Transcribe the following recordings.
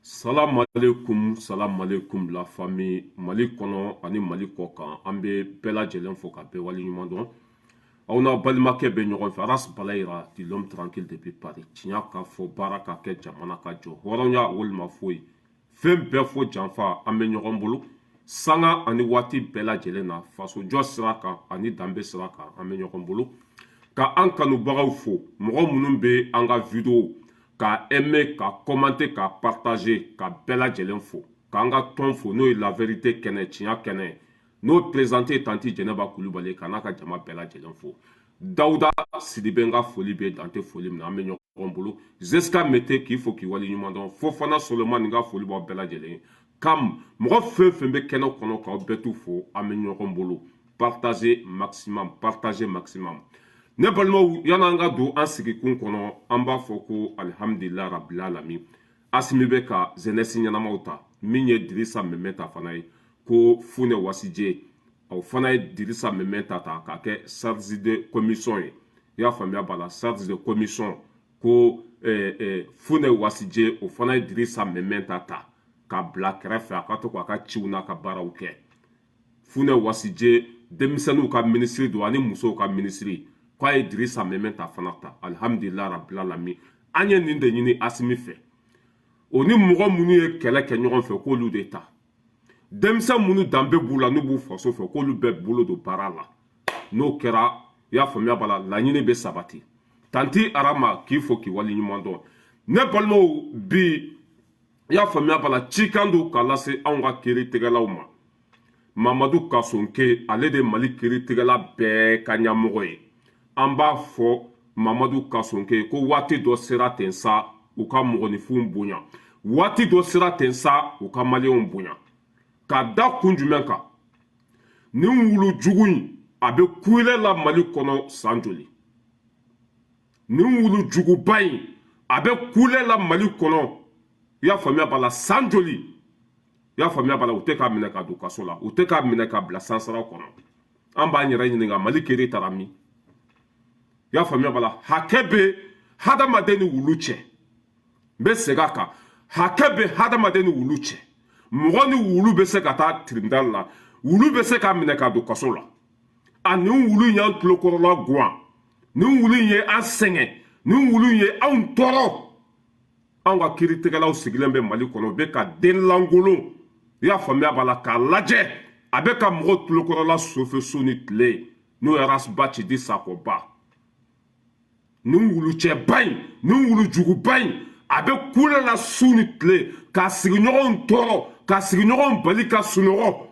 Salam alaikum, salam alaikum la famille. Mali kɔnɔ ani Mali kɔ kan, an bɛ bɛɛ lajɛlen fo ka bɛɛ waleɲuman dɔn. Aw n'aw balimakɛ bɛ ɲɔgɔn fɛ, Ras Balayira dit l'homme tranquille depuis Paris. Tiɲɛ ka fɔ, baara ka kɛ, jamana ka jɔ, hɔrɔnya walima foyi, fɛn bɛɛ fo janfa. An bɛ ɲɔgɔn bolo sanga ani waati bɛɛ lajɛlen na, fasojɔ sira kan ani danbe sira kan. An bɛ ɲɔgɔn bolo ka an kanubagaw fo, mɔgɔ minnu bɛ an ka vidéo ka aimer, ka commenter, ka partager, ka bɛɛ lajɛlen fo, k'an ka tɔn fo, n'o ye La Vérité kɛnɛ, tiɲɛ kɛnɛ, n'o présenté tantie Jɛnɛba Kulubali, ka n'a ka jama bɛɛ lajɛlen fo. Dawuda Sidibe, n ka foli bɛ dante foli min na. An bɛ ɲɔgɔn bolo. Zeska Mete, k'i fo k'i waleɲuman dɔn. Fofana Solomani, n ka foli b'aw bɛɛ lajɛlen kam. Mɔgɔ fɛn fɛn bɛ kɛnɛ kɔnɔ, k'aw bɛɛ t'u fo. An bɛ ɲɔgɔn bolo. Partager maximum, partager maximum. Ne balimaw, yan'an ka don an sigikun kɔnɔ, an b'a fɔ ko alihamudulila rabil alamin. Asimi bɛ ka jeunesse ɲɛnamaw ta. Min ye Dirisa Mɛmɛ fana ye, ko Funɛ Wasije, o fana ye Dirisa Mɛmɛ ta k'a kɛ chargé de commission ye. I y'a faamuya b'a la, chargé de commission, ko Funɛ Wasije, o fana ye Dirisa Mɛmɛ ta k'a bila kɛrɛfɛ, a ka to k'a ka ciw n'a ka baaraw kɛ. Funɛ Wasije, denmisɛnninw ka minisiri don ani musow ka minisiri, k'a ye Dirisa Mɛmɛ ta fana ta. Alihamudulila rabil alamin. An ye nin de ɲini Asimi fɛ. O ni mɔgɔ minnu ye kɛlɛ kɛ ɲɔgɔn fɛ, k'olu de ta. Denmisɛn minnu danbe b'u la, n'u b'u faso fɛ, k'olu bɛɛ bolo don baara la. N'o kɛra, i y'a faamuya b'a la, laɲini bɛ sabati. Tantie Arama, k'i fo k'i waleɲuman dɔn. Ne balimaw, bi, i y'a faamuya b'a la, cikan don k'a lase anw ka kiiritigɛlaw ma. Mamadu Kasonke, ale de Mali kiiritigɛla bɛɛ ka ɲɛmɔgɔ ye. An b'a fɔ Mamadu Kasonke ko waati dɔ sera ten sa, u ka mɔgɔninfinw bonya. Waati dɔ sera ten sa, u ka maliyɛnw bonya. Ka da kun jumɛn kan? Nin wulu jugu in, a bɛ kule la Mali kɔnɔ san joli? Nin wulu juguba in, a bɛ kule la Mali kɔnɔ, i y'a faamuya b'a la, san joli? I y'a faamuya b'a la, u tɛ k'a minɛ ka don kaso la, u tɛ k'a minɛ ka bila sansara kɔnɔ. An b'an yɛrɛ ɲininka, Mali kere taara min? I y'a faamuya b'a la, hakɛ bɛ hadamaden ni wulu cɛ. N bɛ segin a kan, hakɛ bɛ hadamaden ni wulu cɛ. Mɔgɔ ni wulu bɛ se ka taa tribunal la, wulu bɛ se k'a minɛ ka don kaso la. A nin wulu in y'an tulokɔrɔla guwan, nin wulu in ye an sɛgɛn, nin wulu in ye anw tɔɔrɔ. Anw ka kiiritigɛlaw sigilen bɛ Mali kɔnɔ, u bɛ ka den lankolon, i y'a faamuya b'a la, k'a lajɛ, a bɛ ka mɔgɔw tulokɔrɔla sofe su ni tile, n'o ye Arasiba Cidi Sakɔba. Nin wulucɛba in, nin wulujuguba in, a bɛ kule la su ni tile k'a sigiɲɔgɔnw tɔɔrɔ, k'a sigiɲɔgɔnw bali ka sunɔgɔ.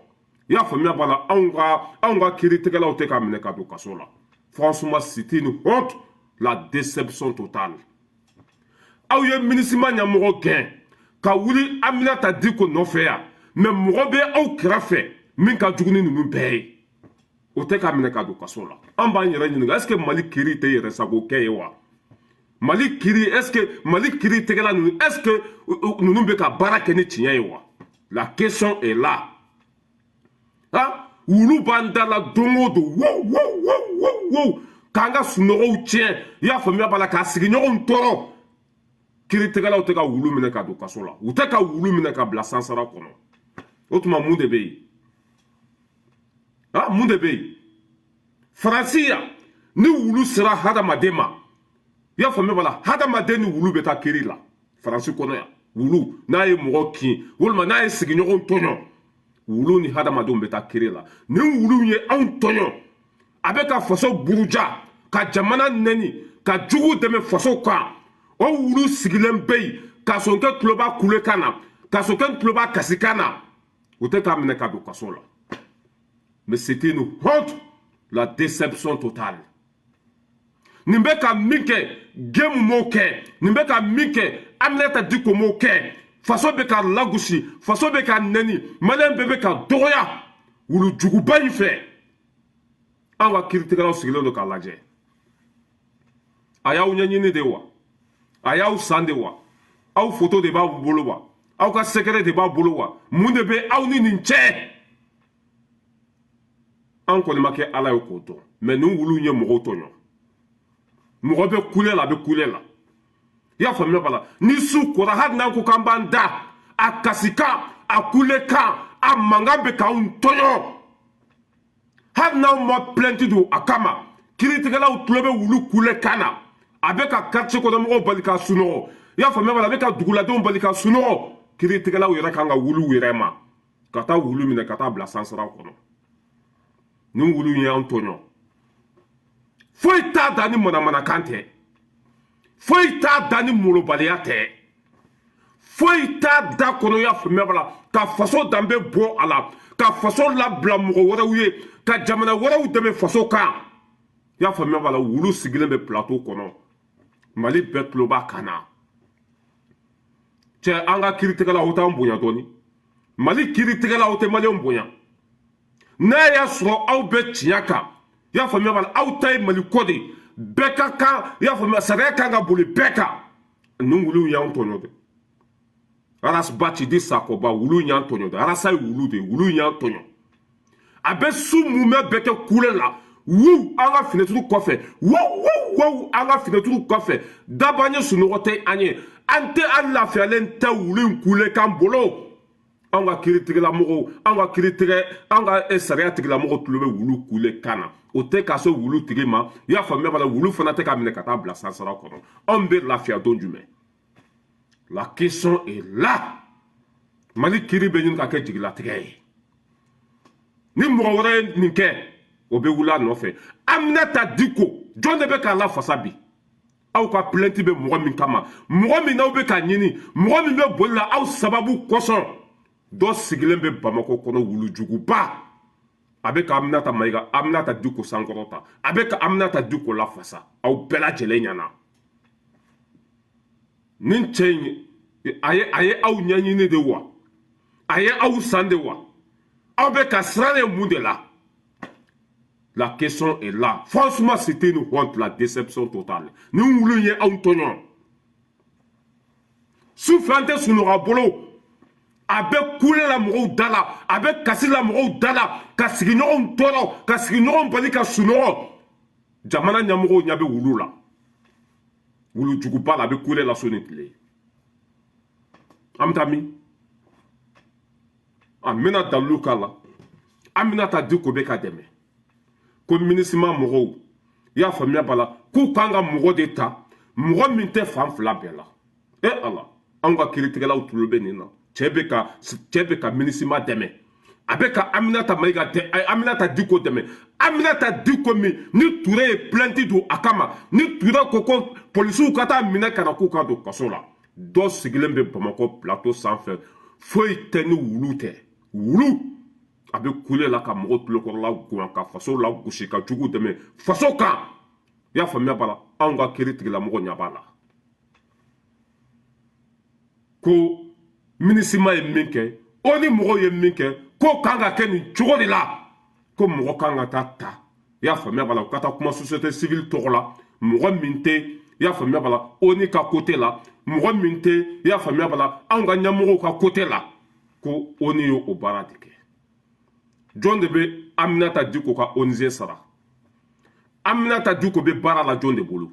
I y'a faamuya b'a la, anw ka kiiritigɛlaw tɛ k'a minɛ ka don kaso la. Franchement, c'est une honte, la déception totale. Aw ye MINUSMA ɲɛmɔgɔ gɛn ka wuli Aminata Diko nɔfɛ yan, mɛ mɔgɔ bɛ aw kɛrɛfɛ min ka jugu ni ninnu bɛɛ ye, o tɛ k'a minɛ ka don kaso la. An b'an yɛrɛ ɲininka, est ce que Mali kiiri tɛ yɛrɛ sago kɛ ye wa? Mali kiiri, est ce que Mali kiiri tɛgɛla ninnu, est ce que ninnu bɛ ka baara kɛ ni tiɲɛ ye wa? La question est là. Han, wulu b'an da la don o don, wo wo wo wo wo, k'an ka sunɔgɔw tiɲɛ, i y'a faamuya b'a la, k'a sigiɲɔgɔnw tɔɔrɔ. Kiiritigɛlaw tɛ ka wulu minɛ ka don kaso la, u tɛ ka wulu minɛ ka bila sansara kɔnɔ. O tuma, mun de bɛ yen? Ah, mun de bɛ yen? Faransi yan, ni wulu sera hadamaden ma, i y'a faamuya b'a la, hadamaden ni wulu bɛ taa kiiri la. Faransi kɔnɔ yan, wulu n'a ye mɔgɔ kin walima n'a ye sigiɲɔgɔn tɔɲɔ, wulu ni hadamadenw bɛ taa kiiri la. Nin wulu ye anw tɔɲɔ, a bɛ ka faso buruja, ka jamana nɛni, ka jugu dɛmɛ faso kan. O wulu sigilen bɛ yen, ka sɔnkɛ tulo b'a kulekan na, ka sɔnkɛ tulo b'a kasikan na, u tɛ k'a minɛ ka don kaso la. Mais c'est une honte, la déception totale. Nin bɛ ka min kɛ, Gemu m'o kɛ. Nin bɛ ka min kɛ, Aminata Diko m'o kɛ. Faso bɛ ka lagosi, faso bɛ ka nɛni, maliyɛn bɛɛ bɛ ka dɔgɔya wulujuguba in fɛ. An ka kiiritigɛlaw sigilen don k'a lajɛ. A y'aw ɲɛɲini de wa? A y'aw san de wa? Aw foto de b'aw bolo wa? Aw ka secret de b'aw bolo wa? Mun de bɛ aw ni nin cɛ? An kɔni ma kɛ Ala ye k'o dɔn, mɛ nin wulu ye mɔgɔw tɔɲɔ. Mɔgɔ bɛ kule la, a bɛ kule la, i y'a faamuya b'a la. Ni su kora, hali n'an ko k'an b'an da, A kasikan, a kulekan, a mankan bɛ k'anw tɔɲɔ. Hali n'aw ma plainte don a kama, kiiritigɛlaw tulo bɛ wulu kulekan na. A bɛ ka quartier kɔnɔmɔgɔw bali ka sunɔgɔ, i y'a faamuya b'a la, a bɛ ka duguladenw bali ka sunɔgɔ. Kiiritigɛlaw yɛrɛ kan ka wulu yɛrɛ ma ka taa wulu minɛ ka taa bila sansara kɔnɔ. Nin wulu in y'an tɔɲɔ. Foyi t'a da ni manamanakan tɛ, foyi t'a da ni molobaliya tɛ, foyi t'a da kɔnɔ, i y'a faamuya b'a la, ka faso danbe bɔ a la, ka faso labila mɔgɔ wɛrɛw ye, ka jamana wɛrɛw dɛmɛ faso kan, i y'a faamuya b'a la. Wulu sigilen bɛ plateau kɔnɔ, Mali bɛɛ tulo b'a kan na. Cɛ, an ka kiiritigɛlaw, aw t'an bonya dɔɔni. Mali kiiritigɛlaw tɛ maliyɛnw bonya. N'a y'a sɔrɔ aw bɛ tiɲɛ kan, i y'a faamuya b'a la, aw ta ye Mali kɔ de, bɛɛ ka kan, i y'a faamuya, sariya kan ka boli bɛɛ kan. Nin wuluw y'an tɔɲɔ dɛ. Ras Bath di Sakoba, wulu y'an tɔɲɔ dɛ. Arasa ye wulu de ye, wulu y'an tɔɲɔ. A bɛ su mumɛ bɛɛ kɛ kule la, wu an ka finɛtiri kɔfɛ, wu wu wu an ka finɛtiri kɔfɛ. Daba ye sunɔgɔ tɛ an ye, an tɛ, an lafiyalen tɛ wulu in kule kan bolo. Anw ka kiiritigɛlamɔgɔw, an ka kiiritigɛ, an ka sariya tigilamɔgɔw tulo bɛ wulu kule kan na. O tɛ ka se wulu tigi ma, i y'a faamuya b'a la, wulu fana tɛ ka minɛ ka taa bila sansara kɔnɔ. Anw bɛ lafiya don jumɛn? La question est là. Mali kiiri bɛ ɲini ka kɛ jigilatigɛ ye. Ni mɔgɔ wɛrɛ ye nin kɛ, o bɛ wuli a nɔfɛ. Aminata Diko, jɔn de bɛ k'a lafasa bi? Aw ka plainte bɛ mɔgɔ min kama, mɔgɔ min n'aw bɛ ka ɲini, mɔgɔ min bɛ boli la aw sababu kosɔn, dɔ sigilen bɛ Bamakɔ kɔnɔ, wulujuguba, a bɛ ka Aminata Mayiga, Aminata Diko sankɔrɔta, a bɛ ka Aminata Diko lafasa aw bɛɛ lajɛlen ɲɛna. Nin cɛ in, a ye aw ɲɛɲini de wa? A ye aw san de wa? Aw bɛ ka siran ye mun de la? La question est là. Franchement, c'était une honte, la déception totale. Nin wulu in ye anw tɔɲɔ. Sufɛ an tɛ sunɔgɔ a bolo. A bɛ kule la mɔgɔw da la, a bɛ kasi la mɔgɔw da la, ka sigiɲɔgɔnw tɔɔrɔ, ka sigiɲɔgɔnw bali ka sunɔgɔ. Jamana ɲɛmɔgɔw ɲɛ bɛ wulu la, wulujuguba la, a bɛ kule la so ni tile. An bɛ taa min? An bɛna dalilu k'a la. Aminata Diko bɛ ka dɛmɛ ko MINUSMA mɔgɔw, i y'a faamuya b'a la, k'u kan ka mɔgɔ de ta, mɔgɔ min tɛ fan fila bɛɛ la. E Ala, anw ka kiiritigɛlaw tulo bɛ nin na. Cɛ bɛ ka MINUSMA dɛmɛ, a bɛ ka Aminata Mayiga dɛ, Aminata Diko dɛmɛ. Aminata Diko min ni Ture ye plainte don a kama, ni Ture ko ko polisiw ka taa minɛ ka na k'u ka don kaso la, dɔ sigilen bɛ Bamakɔ plateau sanfɛ, foyi tɛ ni wulu tɛ. Wulu a bɛ kule la ka mɔgɔw tulokɔrɔla goyan, ka faso la gosi, ka jugu dɛmɛ faso kan, i y'a faamuya b'a la. Anw ka kiiri tigilamɔgɔ ɲɛ b'a la ko MINUSMA ye min kɛ, o ni mɔgɔw ye min kɛ, k'o kan ka kɛ nin cogo de la, ko mɔgɔ kan ka taa ta, i y'a faamuya b'a la, u ka taa kuma société civile tɔgɔ la, mɔgɔ min tɛ, i y'a faamuya b'a la, ONU ka côté la, mɔgɔ min tɛ, i y'a faamuya b'a la, anw ka ɲɛmɔgɔw ka côté la, ko ONU ye o baara de kɛ. Jɔn de bɛ Aminata Diko ka ONG sara? Aminata Diko bɛ baara la jɔn de bolo?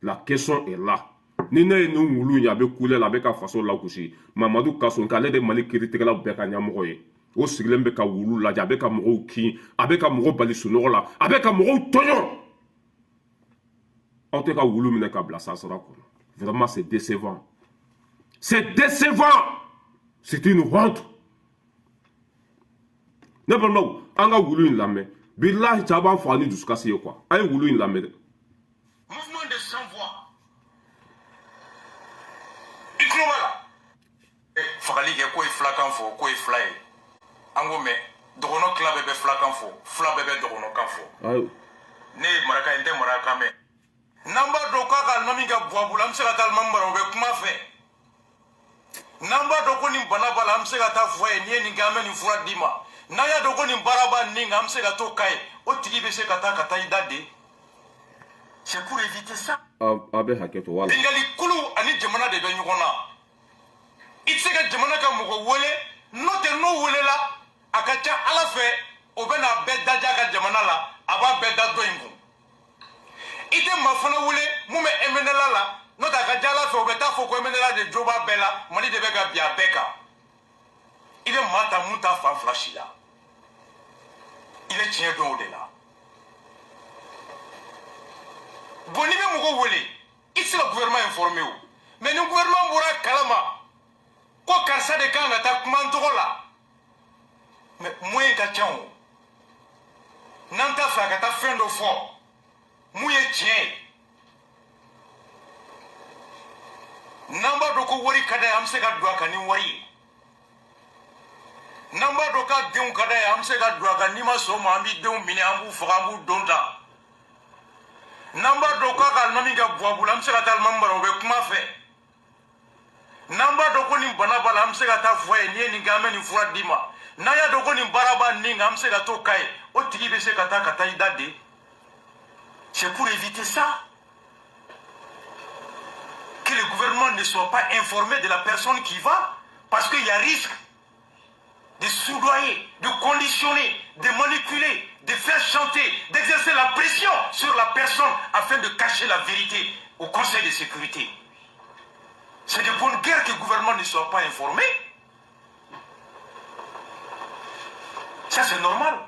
La question est là. Ni ne ye nin wulu ye, a bɛ kule la, a bɛ ka faso lagosi. Mamadu Kassogué, ale de Mali kiiritigɛlaw bɛɛ ka ɲɛmɔgɔ ye, o sigilen bɛ ka wulu lajɛ, a bɛ ka mɔgɔw kin, a bɛ ka mɔgɔw bali sunɔgɔ la, a bɛ ka mɔgɔw tɔɲɔ. Aw tɛ ka wulu minɛ ka bila sansara kɔnɔ. Vraiment, c'est décevant, c'est décevant, c'est une honte. Ne balimaw, an ka wulu in lamɛn. Bilahi, cɛ b'an faga ni dusukasi ye quoi. An ye wulu in lamɛn dɛ. Mouvement de sans-voix. I tulo b'a la. Fagali kɛ k'o ye filakan fɔ, k'o ye fila ye. An ko mɛ dɔgɔnɔ tila bɛɛ bɛ filakan fɔ, fila bɛɛ bɛ dɔgɔnɔkan fɔ. Ayiwa. Ne ye maraka ye, n tɛ maraka mɛn. N'an b'a dɔn k'a ka alimami ka bɔ a bolo, an bɛ se ka taa alimami bara, o bɛ kuma fɛ. N'an b'a dɔn ko nin bana b'a la, an bɛ se ka taa fɔ a ye, n'i ye nin kɛ, an bɛ nin fura d'i ma. N'an y'a dɔn ko nin baara b'a nin kan, an bɛ se ka t'o k'a ye. O tigi bɛ se ka taa ka taa i da de. C'est pour éviter ça. A bɛ hakɛ to wala. Bingali kulu ani jamana de bɛ ɲɔgɔn na. I tɛ se ka jamana ka mɔgɔ wele, n'o tɛ n'o welela, a ka ca Ala fɛ, o bɛ n'a bɛɛ daja a ka jamana la, a b'a bɛɛ da dɔ in kun. I tɛ maa fana wele mun bɛ MNLA la. N'o tɛ, a ka ca Ala fɛ, u bɛ taa fɔ ko MNLA de jo b'a bɛɛ la, Mali de bɛ ka bin a bɛɛ kan. I bɛ maa ta mun ta fan fila si la, i bɛ tiɲɛ dɔn o de la. Bon, n'i bɛ mɔgɔw wele, i tɛ se ka gouvernement informer o. Mais ni gouvernement bɔra kalama ko karisa de kan ka taa kuma n tɔgɔ la, mais moyen ka ca o. N'an t'a fɛ a ka taa fɛn dɔ fɔ mun ye tiɲɛ ye, n'an b'a dɔn ko wari ka d'a ye, an bɛ se ka don a kan ni wari ye. N'an b'a dɔn k'a denw ka d'a ye, an bɛ se ka don a kan. N'i ma sɔn o ma, an b'i denw minɛ, an b'u faga, an b'u don ta. N'an b'a dɔn k'a ka alimami ka bɔ a bolo, an bɛ se ka taa alimami bara, o bɛ kuma fɛ. N'an b'a dɔn ko nin bana b'a la, an bɛ se ka taa fɔ a ye: n'i ye nin kɛ, an bɛ nin fura d'i ma. N'an y'a dɔn ko nin baara b'a nin kan, an bɛ se ka t'o k'a ye. O tigi bɛ se ka taa ka taa i da de. C'est pour éviter ça que le gouvernement ne soit pas informé de la personne qui va, parce qu'il y a risque de soudoyer, de conditionner, de manipuler, de faire chanter, d'exercer la pression sur la personne afin de cacher la vérité au Conseil de sécurité. C'est de bonne guerre que le gouvernement ne soit pas informé. Ça, c'est normal.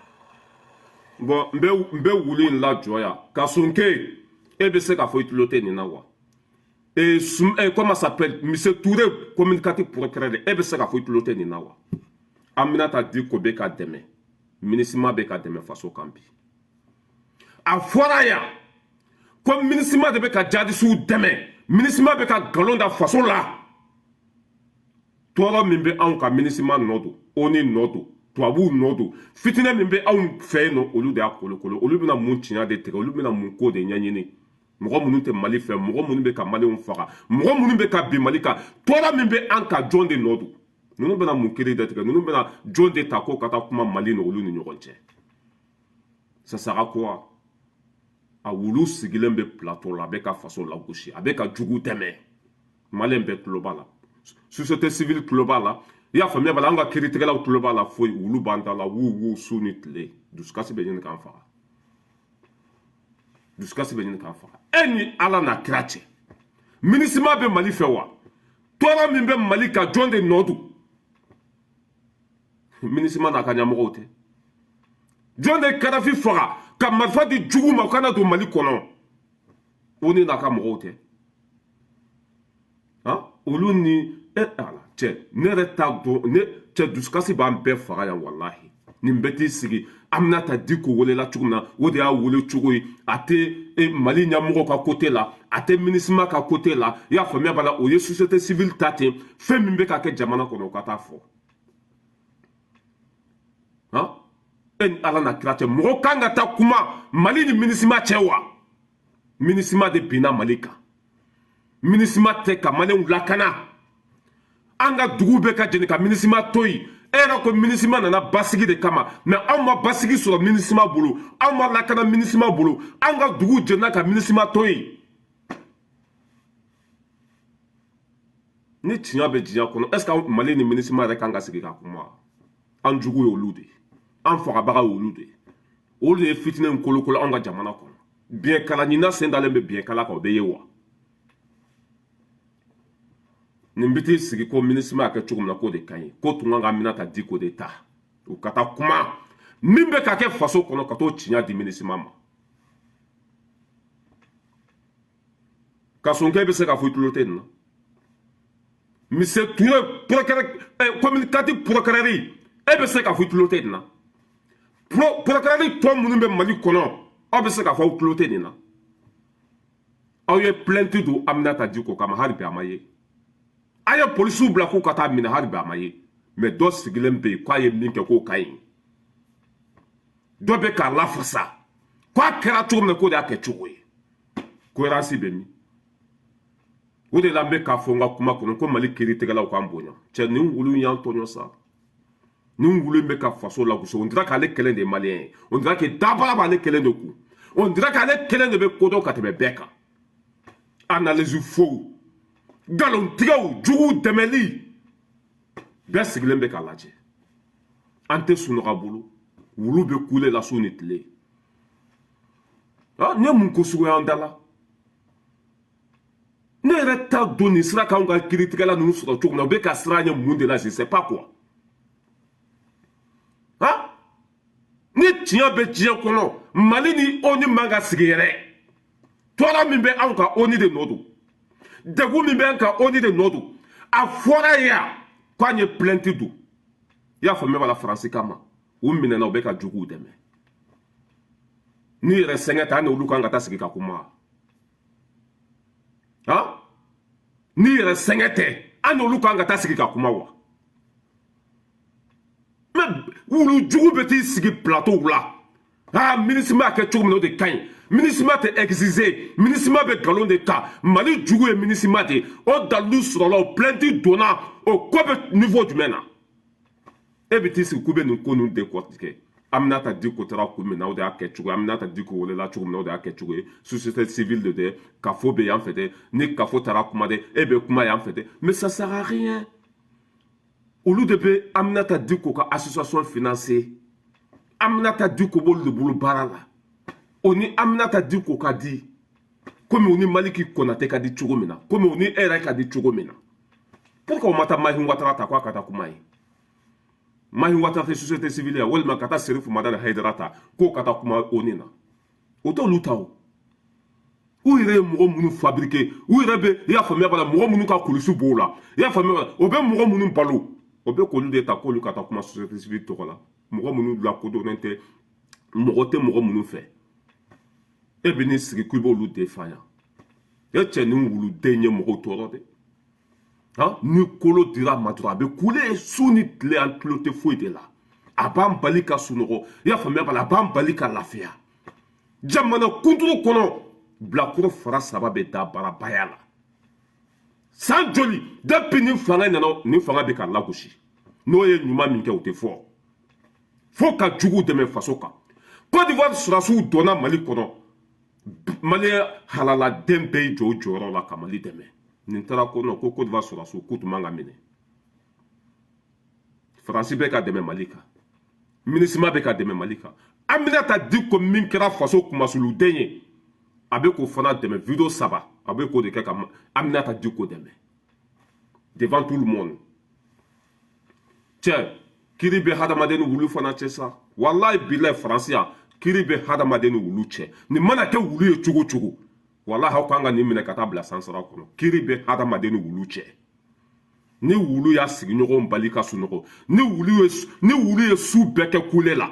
Bon, n bɛ wulu in lajɔ yan. Kasɔnkɛ, e bɛ se k'a fɔ i tulo tɛ nin na wa? E sum, e comment s'appelle, monsieur Touré, communicateur procureur, e bɛ se k'a fɔ i tulo tɛ nin na wa? Aminata Diko bɛ ka dɛmɛ, MINUSMA bɛ ka dɛmɛ faso kan bi. A fɔra yan ko MINUSMA de bɛ ka jadisiw dɛmɛ, MINUSMA bɛ ka nkalon da faso la. Tɔɔrɔ min bɛ anw kan, MINUSMA nɔ don, ONU nɔ don, tubabuw nɔ don. Fitinɛ min bɛ anw fɛ yen nɔ, olu de y'a kolokolo. Olu bɛna mun tiɲɛ de tigɛ? Olu bɛna mun ko de ɲɛɲini? Mɔgɔ minnu tɛ Mali fɛ, mɔgɔ minnu bɛ ka Maliyɛnw faga, mɔgɔ minnu bɛ ka bin Mali kan, tɔɔrɔ min bɛ an kan, jɔn de nɔ don? Ninnu bɛna mun kiri de tigɛ? Ninnu bɛna jɔn de ta ko ka taa kuma Mali ni olu ni ɲɔgɔn cɛ? Ça sert à quoi? A wulu sigilen bɛ plateau la, a bɛ ka faso lagosi, a bɛ ka jugu dɛmɛ. Maliyɛn bɛɛ tulo b'a la, société civile tulo b'a la, i y'a faamuya b'a la, an ka kiiritigɛlaw tulo b'a la. Foyi, wulu b'an da la, wu wu, su ni tile. Dusukasi bɛ ɲini k'an faga, dusukasi bɛ ɲini k'an faga. E ni Ala n'a kira cɛ, MINUSMA bɛ Mali fɛ wa? Tɔɔrɔ min bɛ Mali kan, jɔn de nɔ don? MINUSMA n'a ka ɲɛmɔgɔw tɛ? Jɔn de Kadafi faga ka marifa di jugu ma u kana don Mali kɔnɔ? ONU n'a ka mɔgɔw tɛ? Han, olu ni e ala cɛ, ne yɛrɛ t'a dɔn. Ne cɛ, dusukasi b'an bɛɛ faga yan, walahi. Nin bɛɛ t'i sigi. Aminata Diko welela cogo min na, o de y'a wele cogo ye. A tɛ Mali ɲɛmɔgɔw ka côté la, a tɛ MINUSMA ka côté la, i y'a faamuya b'a la. O ye société civile ta ten. Fɛn min bɛ ka kɛ jamana kɔnɔ, o ka taa fɔ. Han, e ni Ala na kira cɛ, mɔgɔ kan ka taa kuma Mali ni MINUSMA cɛ wa? MINUSMA de binna Mali kan. MINUSMA tɛ ka Maliyɛnw lakana. An ka dugu bɛ ka jeni ka MINUSMA to yen. E yɛrɛ ko MINUSMA nana basigi de kama, mais anw ma basigi sɔrɔ MINUSMA bolo, anw ma lakana MINUSMA bolo. An ka dugu jenina ka MINUSMA to yen. Ni tiɲɛ bɛ diɲɛ kɔnɔ, est ce que Mali ni MINUSMA yɛrɛ kan ka sigi ka kuma? An jugu ye olu de ye, an fagabaga ye olu de ye. Olu de ye fitinɛ in kolokolo anw ka jamana kɔnɔ. Biɲɛkala ɲina sen dalen bɛ biɲɛkala kan, o bɛ ye wa? Nin bɛ t'i sigi ko MINUSMA y'a kɛ cogo min na, k'o de ka ɲi, ko tun kan ka Aminata Diko de ta, u ka taa kuma min bɛ ka kɛ faso kɔnɔ, ka t'o tiɲɛ di MINUSMA ma. Kasonkɛ bɛ se k'a fɔ i tulo tɛ nin na? Monsieur Touré, procureur, communicatif procureur, e bɛ se k'a fɔ i tulo tɛ nin na? Procureur tɔ minnu bɛ Mali kɔnɔ, aw bɛ se k'a fɔ aw tulo tɛ nin na? Aw ye plainte don Aminata Diko kama, hali bi a ma ye. A ye polisiw bila k'u ka taa minɛ, hali bi a ma ye. Mais dɔ sigilen bɛ yen k'a ye min kɛ k'o ka ɲi, dɔ bɛ k'a lafasa k'a kɛra cogo min na, k'o de y'a kɛ cogo ye. Cohérence bɛ min? O de la n bɛ k'a fɔ n ka kuma kɔnɔ ko Mali kiiritigɛlaw k'an bonya. Cɛ, nin wulu in y'an tɔɲɔ sa. Nin wulu in bɛ ka faso lagosi. On dirait k'ale kelen de ye maliyɛn ye, on dirait que dabara b'ale kelen de kun, on dirait k'ale kelen de bɛ kodɔn ka tɛmɛ bɛɛ kan. Analyse fow, nkalontigɛw, juguw dɛmɛli, bɛɛ sigilen bɛ k'a lajɛ. An tɛ sunɔgɔ a bolo, wulu bɛ kule la su ni tile. Nin ye mun ko sugu y'an da la? Ne yɛrɛ t'a dɔn nin sira k'anw ka kiiritigɛla ninnu sɔrɔ cogo min na, u bɛ ka siran ɲɛ mun de la, je sais pas quoi. Han, ni tiɲɛ bɛ diɲɛ kɔnɔ, Mali ni ONU man ka sigi yɛrɛ. Tɔɔrɔ min bɛ anw kan, ONU de nɔ don. Degun min bɛ an kan, ONU de nɔ don. A fɔra yan k'an ye plainte don, i y'a faamuya b'a la, Faransi kama. U minɛna, u bɛ ka juguw dɛmɛ. N'i yɛrɛ sɛgɛn ta, an ni olu kan ka taa sigi ka kuma. Han, n'i yɛrɛ sɛgɛn tɛ, an ni olu kan ka taa sigi ka kuma wa? Mais wulu jugu bɛ t'i sigi plateau la. Ah, MINUSMA kɛ cogo min na, o de ka ɲi. MINUSMA tɛ exiger, MINUSMA bɛ nkalon de ta. Mali jugu ye MINUSMA de ye. O dalilu sɔrɔla, o plainte donna, o ko bɛ niveau jumɛn na? E bɛ t'i sigi k'u bɛ nin ko ninnu décortiquer. Aminata Diko taara kun min na, o de y'a kɛ cogo ye. Aminata Diko welela cogo min na, o de y'a kɛ cogo ye. Société civile de dɛ, kafo bɛ yan fɛ dɛ. Ni kafo taara kuma dɛ, e bɛ kuma yan fɛ dɛ, mais ça sert à rien. Olu de bɛ Aminata Diko ka association financer. Aminata Diko b'olu de bolo baara la. O ni Aminata Diko ka di komi o ni Maliki Konate ka di cogo min na, komi o ni e yɛrɛ ka di cogo min na. Pourquoi o ma taa Mahi Watara ta k'a ka taa kuma ye? Mahi Watara tɛ société civile ya? Walima ka taa Serifu Madani Hayidara ta k'o ka taa kuma ONU na? O t'olu ta. O u yɛrɛ ye mɔgɔ minnu fabriquer, u yɛrɛ bɛ, i y'a faamuya b'a la, mɔgɔ minnu ka kulusi b'o la, i y'a faamuya b'a la, o bɛ mɔgɔ minnu balo, o bɛ k'olu de ta k'olu ka taa kuma société civile tɔgɔ la. Mɔgɔ minnu lakodɔnnen tɛ, mɔgɔ tɛ mɔgɔ minnu fɛ, e bɛ n'i sigi k'i b'olu défend yan. E cɛ, ni wuluden ye mɔgɔw tɔɔrɔ dɛ. Han, ni kolo dira a ma dɔrɔn, a bɛ kule su ni tile. An tulo tɛ foyi de la. A b'an bali ka sunɔgɔ, i y'a faamuya b'a la, a b'an bali ka lafiya. Jamana kunturu kɔnɔ, bilakoro fara saba bɛ da barabaya la. San joli depuis ni fanga nana, ni fanga bɛ ka lagosi? N'o ye ɲuman min kɛ, o tɛ fɔ, fo ka jugu dɛmɛ faso kan. Côte d'Ivoire sɔrɔdasiw donna Mali kɔnɔ, Maliyɛn halaladen bɛɛ y'i jɔ o jɔyɔrɔ la ka Mali dɛmɛ. Nin taara ko non, ko Côte d'Ivoire sɔrɔdasiw k'u tun man ka minɛ. Faransi bɛ ka dɛmɛ Mali kan, MINUSMA bɛ ka dɛmɛ Mali kan. Aminata Diko min kɛra faso kumasuluden ye, a bɛ k'o fana dɛmɛ. Vidéo saba, a bɛ k'o de kɛ ka Aminata Diko dɛmɛ devant tout le monde. Cɛ, kiri bɛ hadamaden ni wulu fana cɛ sa. Walayi bilayi, Faransi yan, kiri bɛ hadamaden ni wulu cɛ. Nin mana kɛ wulu ye cogo cogo, walahi aw kan ka nin minɛ ka taa bila sansara kɔnɔ. Kiri bɛ hadamaden ni wulu cɛ. Ni wulu y'a sigiɲɔgɔnw bali ka sunɔgɔ, ni wulu ye su bɛɛ kɛ kule la,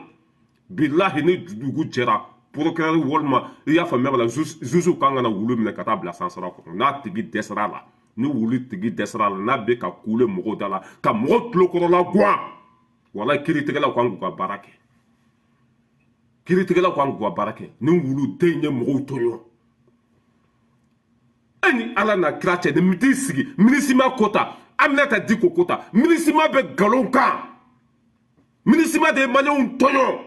bilahi, ni dugu jɛra, procureur walima, i y'a faamuya b'a la, juge kan ka na wulu minɛ ka taa bila sansara kɔnɔ. N'a tigi dɛsɛra la, ni wulu tigi dɛsɛra la, n'a bɛ ka kule mɔgɔw da la ka mɔgɔw tulokɔrɔla guwan, walahi, kiiritigɛlaw kan k'u ka baara kɛ. Kiiritigɛlaw kan k'u ka baara kɛ. Ni wuluden ye mɔgɔw tɔɲɔ, e ni Ala na kira cɛ, ni t'i sigi MINUSMA ko ta, Aminata Diko ko ta. MINUSMA bɛ nkalon kan. MINUSMA de ye Maliyɛnw tɔɲɔ.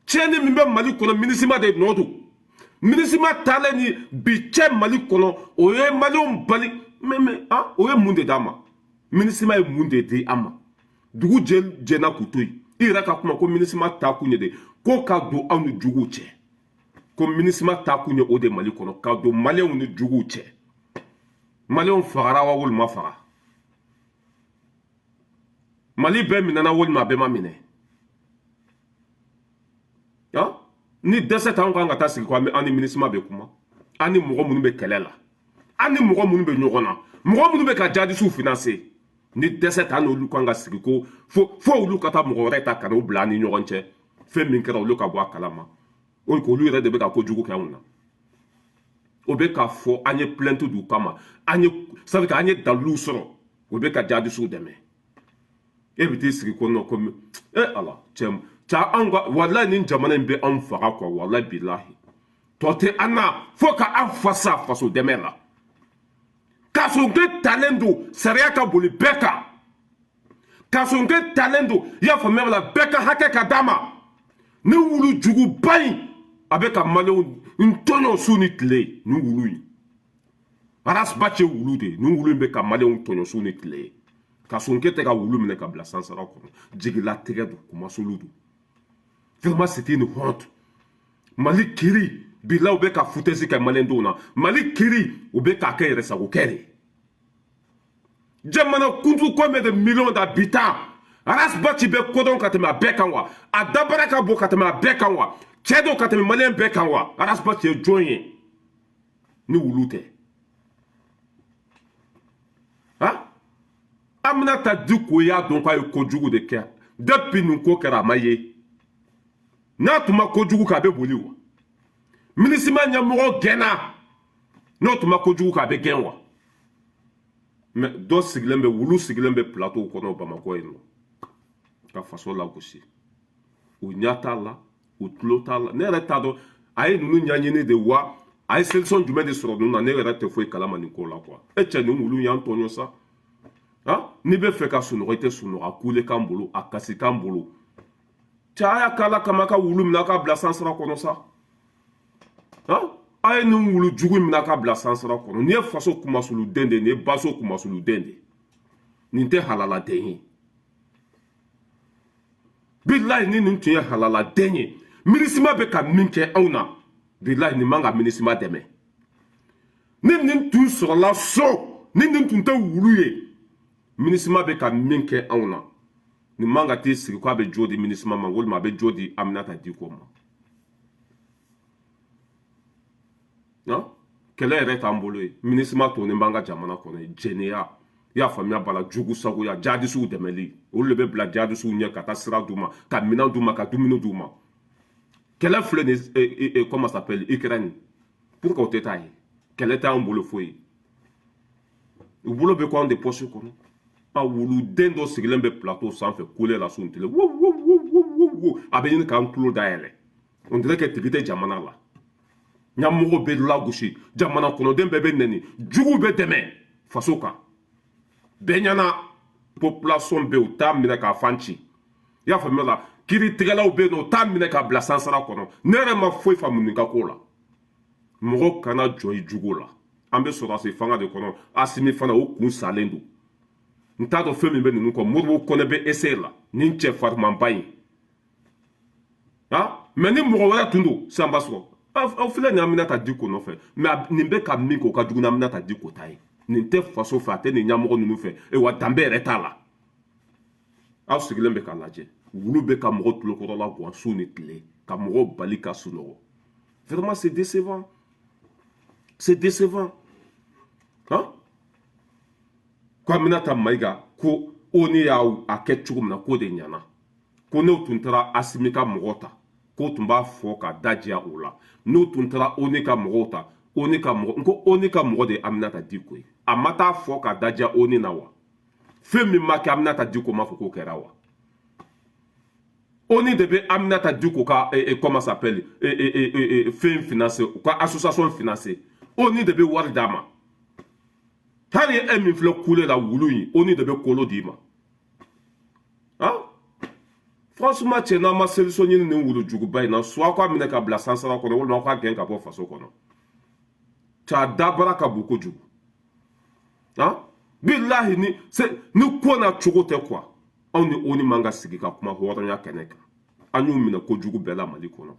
Tiɲɛni min bɛ Mali kɔnɔ, MINUSMA de nɔ don. MINUSMA taalen ni bi cɛ Mali kɔnɔ, o ye Maliyɛnw bali. Mais ah, o ye mun de d'a ma? MINUSMA ye mun de di an ma? Dugu jɛna k'u to yen. I yɛrɛ ka kuma ko MINUSMA taa kun ye de ko ka don aw ni juguw cɛ, ko MINUSMA taa kun ye o de Mali kɔnɔ, ka don Maliyɛnw ni juguw cɛ. Maliyɛnw fagara wa walima faga? Mali bɛɛ minɛna walima a bɛɛ ma minɛ? Han, ni dɛsɛ t'anw kan ka taa sigi ko an ni MINUSMA bɛ kuma, an ni mɔgɔ minnu bɛ kɛlɛ la, an ni mɔgɔ minnu bɛ ɲɔgɔn na, mɔgɔ minnu bɛ ka jadisiw financer, ni dɛsɛ t'an n'olu kan ka sigi ko fo olu ka taa mɔgɔ wɛrɛ ta ka n'o bila an ni ɲɔgɔn cɛ? Fɛn min kɛra, olu ka bɔ a kalama. O olu yɛrɛ de bɛ ka kojugu kɛ anw na. O bɛ k'a fɔ an ye plainte d'u kama, an ye, ça veut dire an ye daliluw sɔrɔ, o bɛ ka jadisiw dɛmɛ. E bɛ t'i sigi ko non, ko e Ala cɛ cɛ, anw ka, walayi, nin jamana in bɛ anw faga quoi. Walayi bilahi, tɔ tɛ an na fo ka an fasa faso dɛmɛ la. Kasonke talen don, sariya ka boli bɛɛ kan. Kasonke talen don, i y'a faamuya la, bɛɛ ka hakɛ ka d'a ma. Ni wulu juguba in, a bɛ ka Maliyɛnw n tɔɲɔ su ni tile. Nin wulu in, Ras Bath ye wulu de ye. Nin wulu in bɛ ka Maliyɛnw tɔɲɔ su ni tile. Kasonke tɛ ka wulu minɛ ka bila sansara kɔnɔ, jigilatigɛ don, kumasulu don. Vraiment, c'est une honte. Mali kiri Bilahi, u bɛ ka foutaise kɛ maliyɛndenw na. Mali kiri, u bɛ k'a kɛ yɛrɛsagokɛ de. Jamana kuntu, combien de millions d'habitants? Ras Bath bɛ kodɔn ka tɛmɛ a bɛɛ kan wa? A dabara ka bon ka tɛmɛ a bɛɛ kan wa? Cɛ don ka tɛmɛ maliyɛn bɛɛ kan wa? Ras Bath ye jɔn ye ni wulu tɛ? Han, Aminata Diko y'a dɔn k'a ye kojugu de kɛ. Depuis nin ko kɛra, a ma ye. N'a tun ma kojugu kɛ, a bɛ boli wa? MINUSMA ɲɛmɔgɔ gɛnna. N'o tun ma kojugu kɛ, a bɛ gɛn wa? Mais dɔ sigilen bɛ, wulu sigilen bɛ plateau kɔnɔ Bamakɔ yen nɔ ka faso lagosi. U ɲɛ t'a la, u tulo t'a la. Ne yɛrɛ t'a dɔn a ye ninnu ɲɛɲini de wa, a ye solution jumɛn de sɔrɔ ninnu na. Ne yɛrɛ tɛ foyi kalama nin ko la quoi. E cɛ, nin wulu y'an tɔɲɔ sa. Han, n'i bɛ fɛ ka sunɔgɔ, i tɛ sunɔgɔ. A kule kan bolo, a kasi kan bolo. Cɛ, a y'a k'ala kama ka wulu minɛ a k'a bila sansara kɔnɔ sa. Han, a ye nin wulu jugu minɛ a k'a bila sansara kɔnɔ. Nin ye faso kumasuluden de ye, nin ye baso kumasuluden de ye. Nin tɛ halaladen ye. Bilahi, ni nin tun ye halaladen ye, MINUSMA bɛ ka min kɛ anw na, bilahi, nin man ka MINUSMA dɛmɛ. Ni nin tun sɔrɔla so, ni nin tun tɛ wulu ye, MINUSMA bɛ ka min kɛ anw na, nin man ka t'i sigi k'a bɛ jo di MINUSMA ma, walima a bɛ jo di Aminata Diko ma. Non, kɛlɛ yɛrɛ t'an bolo ye. MINUSMA tonnen b'an ka jamana kɔnɔ ye. Jɛnɛya, i y'a faamuya, bala jugu sagoya, jadisiw dɛmɛli, olu de bɛ bila jadisiw ɲɛ ka taa sira d'u ma, ka minɛn d'u ma, ka dumuni d'u ma. Kɛlɛ filɛ nin, comment ça s'appelle, Ukraine, pour que o tɛ taa ye. Kɛlɛ t'an bolo foyi ye. U bolo bɛ ko anw de poche kɔnɔ. A wuluden dɔ sigilen bɛ plateau sanfɛ, kule la, su tile, wo wo wo wo wo wo, a bɛ ɲini k'an tulo dayɛlɛ. On dirait que tigi tɛ jamana la. Ɲɛmɔgɔ bɛ lagosi, jamana kɔnɔden bɛɛ bɛ nɛni, jugu bɛ dɛmɛ faso kan. Bɛɛ ɲɛna, population bɛ yen, u t'a minɛ k'a fan ci. I y'a faamuya la, kiiritigɛlaw bɛ yen nɔ, u t'a minɛ k'a bila sansara kɔnɔ. Ne yɛrɛ ma foyi faamu nin ka ko la. Mɔgɔ kana jɔ i jugu la. An bɛ sɔrɔdasi fanga de kɔnɔ. Asimi fana, o kun salen don. N t'a dɔn fɛn min bɛ ninnu kɔ. Modibo Kɔnɛ bɛ essayer la nin cɛ farimanba in. Ah, mais ni mɔgɔ wɛrɛ tun don sisan, b'a sɔrɔ aw filɛ nin Aminata Diko nɔfɛ. Mais nin bɛ ka min kɛ, o ka jugu ni Aminata Diko ta ye. Nin tɛ faso fɛ, a tɛ nin ɲɛmɔgɔ ninnu fɛ wa danbe yɛrɛ t'a la. Aw sigilen bɛ k'a lajɛ, wulu bɛ ka mɔgɔ tulokɔrɔla guwan su ni tile, ka mɔgɔw bali ka sunɔgɔ. Vraiment, c'est décevant, c'est décevant. Hein, ko Aminata Mayiga ko ONU y'a a kɛ cogo min na, k'o de ɲɛna, ko n'o tun taara Asimi ka mɔgɔ ta, k'o tun b'a fɔ ka da diya o la. N'o tun taara ONU ka mɔgɔw ta, ONU ka mɔgɔ, n ko ONU ka mɔgɔ de ye Aminata Diko ye. A ma taa fɔ ka da diya ONU na wa? Fɛn min ma kɛ, Aminata Diko ma fɔ k'o kɛra wa? ONU de bɛ Aminata Diko ka comment s'appelle, fɛn financer, u ka association financer. ONU de bɛ wari d'a ma. Hali e min filɛ kule la, wulu in, ONU de bɛ kolo d'i ma. Han, franchement, cɛ, n'an ma solution ɲini nin wulu juguba in na, soit k'a minɛ ka bila sansara kɔnɔ, walima k'a gɛn ka bɔ faso kɔnɔ. Cɛ, a dabara ka bon kojugu. Han, bilahi, ni ni ko na cogo tɛ quoi. Anw ni ONU man ka sigi ka kuma hɔrɔnya kɛnɛ kan. An y'u minɛ kojugu bɛɛ la Mali kɔnɔ.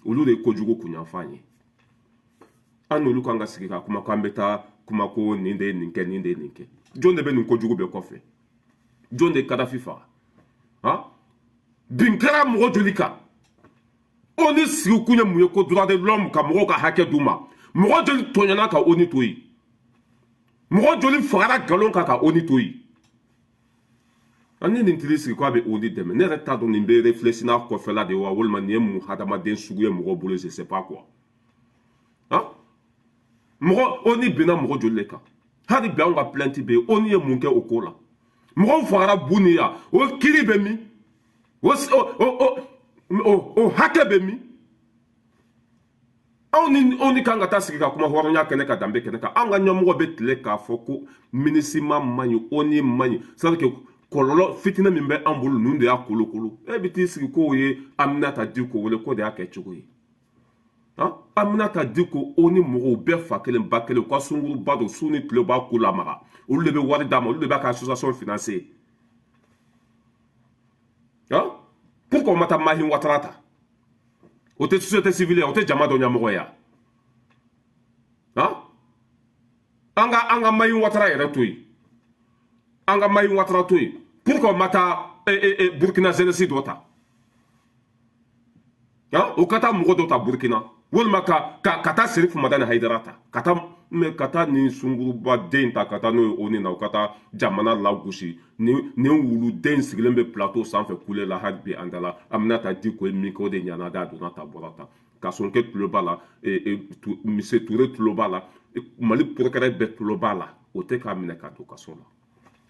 Olu de ye kojugu kunyanfan ye. An n'olu kan ka sigi ka kuma k'an bɛ taa kuma ko nin de ye nin kɛ, nin de ye nin kɛ? Jɔn de bɛ nin kojugu bɛɛ kɔfɛ? Jɔn de ye Kadafi faga? Han, bin kɛra mɔgɔ joli kan? ONU sigi kun ye mun ye? Ko droit de l'homme, ka mɔgɔw ka hakɛ d'u ma. Mɔgɔ joli tɔɲɔna ka ONU to yen? Mɔgɔ joli fagara nkalon kan ka ONU to yen? An ni nin tiri sigi k'a bɛ ONU dɛmɛ, ne yɛrɛ t'a dɔn nin bɛ réfléchir n'a kɔfɛla de ye wa, walima nin ye mun hadamaden sugu ye mɔgɔw bolo? Je sais pas quoi. Han, mɔgɔ, ONU binna mɔgɔ joli de kan? Hali bi anw ka plainte bɛ yen. ONU ye mun kɛ o ko la? Mɔgɔw fagara bu ni yan, o kiiri bɛ min? O hakɛ bɛ min? Anw ni ONU kan ka taa sigi ka kuma hɔrɔnya kɛnɛ ka danbe kɛnɛ kan? Anw ka ɲɛmɔgɔ bɛ tile k'a fɔ ko MINUSMA man ɲi, ONU man ɲi, c'est à dire que kɔlɔlɔ fitinɛ min bɛ an bolo, ninnu de y'a kolokolo. E bɛ t'i sigi k'o ye Aminata Diko wele k'o de y'a kɛ cogo ye. Han, Aminata Diko, ONU mɔgɔw bɛɛ fa kelen ba kelen, u ka sunkuruba don, su ni tile u b'a ko lamaga. Olu de bɛ wari d'a ma, olu de b'a ka association financer. Han, pourquoi o ma taa Mahin Watara ta? O tɛ société civile ye, o tɛ jama dɔ ɲɛmɔgɔ ye. An ka Mayi Watara yɛrɛ to yen, an ka Mayi Watara to yen. Pourquoi ma taa Burkina jeunesse dɔ ta, o ka taa mɔgɔ dɔ ta Burkina, walima ka taa Serifu Madani Hayidara ta, ka taa mɛ ka taa nin sunguruba den ta, ka taa n'o ye ONU na, o ka taa jamana lagosi? Nin wuluden sigilen bɛ plateau sanfɛ kule la hali bi an da la. Aminata Diko ye min kɛ, o de ɲana da, a donna ta, bɔra ta. Kasɔnkɛ tulo b'a la, Mise Ture tulo b'a la, Mali procureur bɛɛ tulo b'a la, o tɛ k'a minɛ ka don kaso la.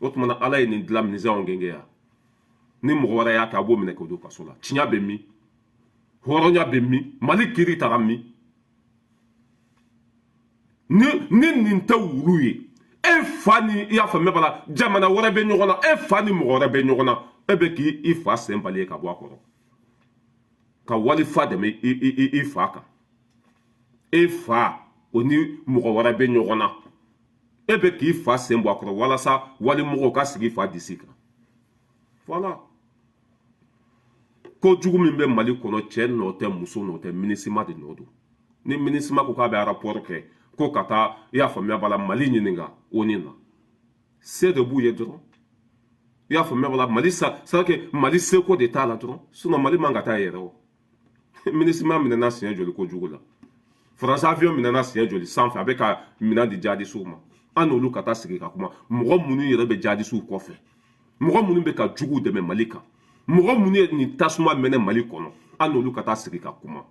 O tuma na, Ala ye nin dilan minisanw gɛngɛ yan. Ni mɔgɔ wɛrɛ y'a kɛ, a b'o minɛ k'o don kaso la. Tiɲɛ bɛ min? Hɔrɔnya bɛ min? Mali kiiri taara min? Ni nin tɛ wulu ye, e fa ni, i y'a faamuya b'a la, jamana wɛrɛ bɛ ɲɔgɔn na, e fa ni mɔgɔ wɛrɛ bɛ ɲɔgɔn na, e bɛ k'i fa sen bali ye ka bɔ a kɔrɔ ka wali fa dɛmɛ i fa kan. E fa, o ni mɔgɔ wɛrɛ bɛ ɲɔgɔn na, e bɛ k'i fa sen bɔ a kɔrɔ walasa wali mɔgɔw ka sigi fa disi kan. Voilà kojugu min bɛ Mali kɔnɔ. Cɛ nɔ tɛ, muso nɔ tɛ, MINUSMA de nɔ don. Ni MINUSMA ko k'a bɛ rapport kɛ ko ka taa, i y'a faamuya b'a la, Mali ɲininka ONU na, se de b'u ye dɔrɔn. I y'a faamuya b'a la, Mali sa, c'est que Mali seko de t'a la dɔrɔn. Sinon Mali man ka taa yɛrɛ. O MINUSMA minɛna siɲɛ joli kojugu la? Faransi avion minɛna siɲɛ joli sanfɛ, a bɛ ka minɛn di jadisiw ma? An n'olu ka taa sigi ka kuma. Mɔgɔ minnu yɛrɛ bɛ jadisiw kɔfɛ, mɔgɔ minnu bɛ ka juguw dɛmɛ Mali kan, mɔgɔ minnu ye nin tasuma mɛnɛ Mali kɔnɔ, an n'olu ka taa sigi ka kuma,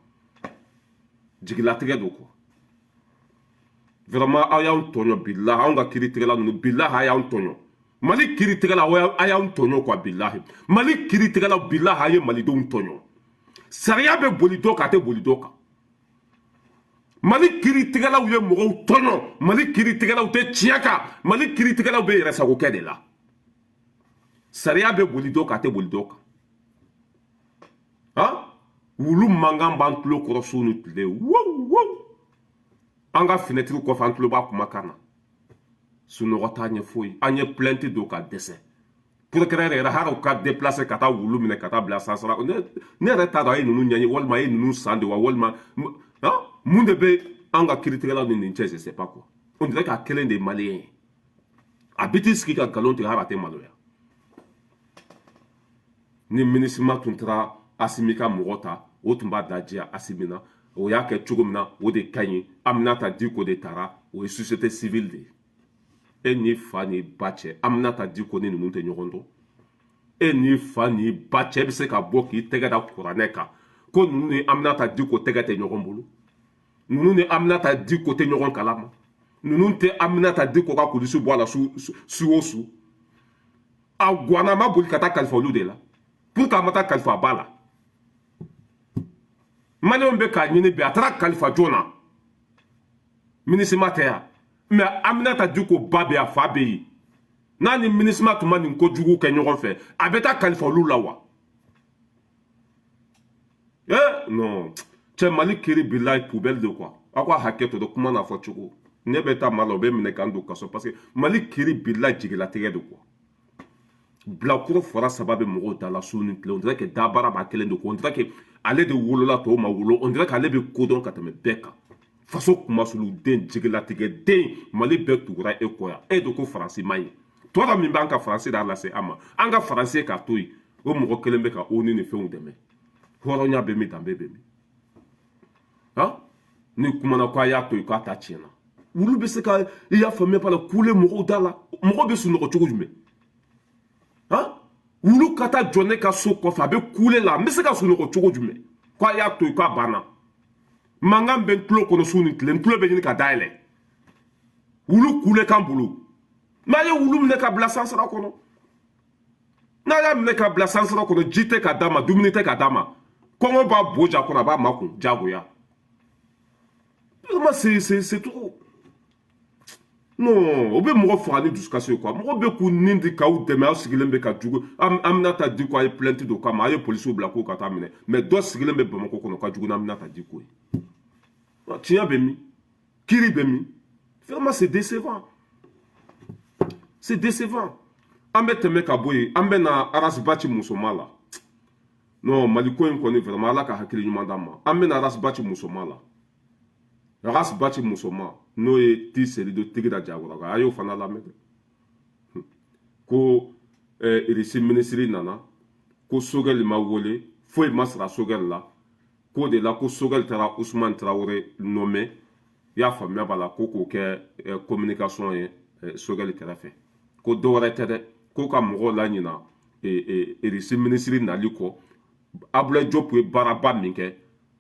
jigilatigɛ don quoi. Vraiment, aw y'anw tɔɲɔ, bilahi. Anw ka kiiritigɛla ninnu, bilahi, a y'anw tɔɲɔ. Mali kiiritigɛla, a y'anw tɔɲɔ quoi. Bilahi, Mali kiiritigɛla, bilahi, a ye malidenw tɔɲɔ. Sariya bɛ boli dɔ kan, a tɛ boli dɔ kan. Mali kiiritigɛlaw ye mɔgɔw tɔɲɔ. Mali kiiritigɛlaw tɛ tiɲɛ kan. Mali kiiritigɛlaw bɛ yɛrɛsagokɛ de la. Sariya bɛ boli dɔ kan, a tɛ boli dɔ kan. Han, wulu mankan b'an tulo kɔrɔ su ni tile, wow wow. An ka finɛtiri kɔfɛ, an tulo b'a kumakan na. Sunɔgɔ t'a ɲɛ foyi. An ye plainte don ka dɛsɛ. Procureur yɛrɛ, hali u ka déplacer ka taa wulu minɛ ka taa bila sansara, ne yɛrɛ t'a dɔn a ye ninnu ɲɛɲini walima a ye ninnu san de wa, walima han, mun de bɛ an ka kiiritigɛlaw ni nin cɛ? Je sais pas quoi. On dirait k'a kelen de ye malien ye. A bɛ t'i sigi ka nkalon tigɛ, hali a tɛ maloya. Ni MINUSMA tun taara Asimi ka mɔgɔ ta, o tun b'a da diya Asimi na. O y'a kɛ cogo min na, o de ka ɲi. Aminata Diko de taara, o ye société civile de ye. E ni fa ni ba cɛ, Aminata Diko ni ninnu tɛ ɲɔgɔn dɔn. E ni fa ni ba cɛ bɛ se ka bɔ k'i tɛgɛ da kuranɛ kan ko ninnu ni Aminata Diko tɛgɛ tɛ ɲɔgɔn bolo, ninnu ni Aminata Diko tɛ ɲɔgɔn kalama, ninnu tɛ Aminata Diko ka kulusi bɔ a la su su o su. A guwanna, a ma boli ka taa kalifa olu de la. Pour que a ma taa kalifa a ba la, maliyɛnw bɛ k'a ɲini bi, a taara kalifa joona. MINUSMA tɛ yan, mais Aminata Diko ba bɛ yan, a fa bɛ yen. N'a ni MINUSMA tun ma nin kojugu kɛ ɲɔgɔn fɛ, a bɛ taa kalifa olu la wa? Eh non, cɛ, Mali kiri, bilayi, poubelle de quoi. Aw ka hakɛ to dɛ, kuma n'a fɔ cogo. Ne bɛ taa Mali la, u bɛ minɛ k'an don kaso, parce que Mali kiri, bilayi, jigilatigɛ de quoi. Bilakoro fara saba bɛ mɔgɔw da la su ni tile. On dirait que dabara b'a kelen de ko, on dirait que ale de wolola, tɔw ma wolo, on dirait qu'ale bɛ kodɔn ka tɛmɛ bɛɛ kan. Faso kumasuluden, jigilatigɛ den, Mali bɛɛ tugura e kɔ yan. E de ko Faransi ma ɲi. Tɔɔrɔ min b'an ka Faransi de lase an ma, an ka Faransi k'a to yen. O mɔgɔ kelen bɛ ka ONU ni fɛnw dɛmɛ. Hɔrɔnya bɛ min? Danbe bɛ min? Han, ni kumana ko a y'a to yen, k'a ta tiɲɛna, wulu bɛ se ka, i y'a faamuya b'a la, kule mɔgɔw da la. Mɔgɔ bɛ sunɔgɔ cogo jumɛn? Han, wulu ka taa jɔ ne ka so kɔfɛ, a bɛ kule la, n bɛ se ka sunɔgɔ cogo jumɛn ko a y'a to yen, k'a banna? Mankan bɛ n tulo kɔnɔ su ni tile, n tulo bɛ ɲini ka dayɛlɛ wulu kule kan bolo. N'a ye wulu minɛ ka bila sansara kɔnɔ, n'a y'a minɛ ka bila sansara kɔnɔ, ji tɛ ka d'a ma, dumuni tɛ ka d'a ma, kɔngɔ b'a bo ja kɔnɔ, a b'a makun jagoya. Vraiment, c'est trop. Non, o bɛ mɔgɔ faga ni dusukasi ye quoi. Mɔgɔ bɛ k'u nin di k'aw dɛmɛ, aw sigilen bɛ ka jugu. Aminata Diko, a ye plainte don kama, a ye polisiw bila k'u ka taa minɛ, mais dɔ sigilen bɛ Bamakɔ kɔnɔ ka jugu n'Aminata Diko ye. Tiɲɛ bɛ min? Kiiri bɛ min? Vraiment, c'est décevant, c'est décevant. An bɛ tɛmɛ ka bɔ yen, an bɛ na Ras Bath musoma la. Non, Mali ko in kɔni, vraiment, Ala ka hakili ɲuman d'an ma. An bɛ na Ras Bath musoma la. Ras Bath musoma, n'o ye Ti Seydou Tigida Diawara, a y'o fana lamɛn dɛ. Ko Irisi minisiri nana, ko Choguel ma wele, foyi ma sara Choguel la, k'o de la ko Choguel taara Ousmane Traoré nommé, i y'a faamuya b'a la, ko k'o kɛ communication ye Choguel kɛrɛfɛ. Ko dɔwɛrɛ tɛ dɛ, ko ka mɔgɔw laɲina Irisi minisiri nali kɔ, Abdoulaye Diop ye baaraba min kɛ,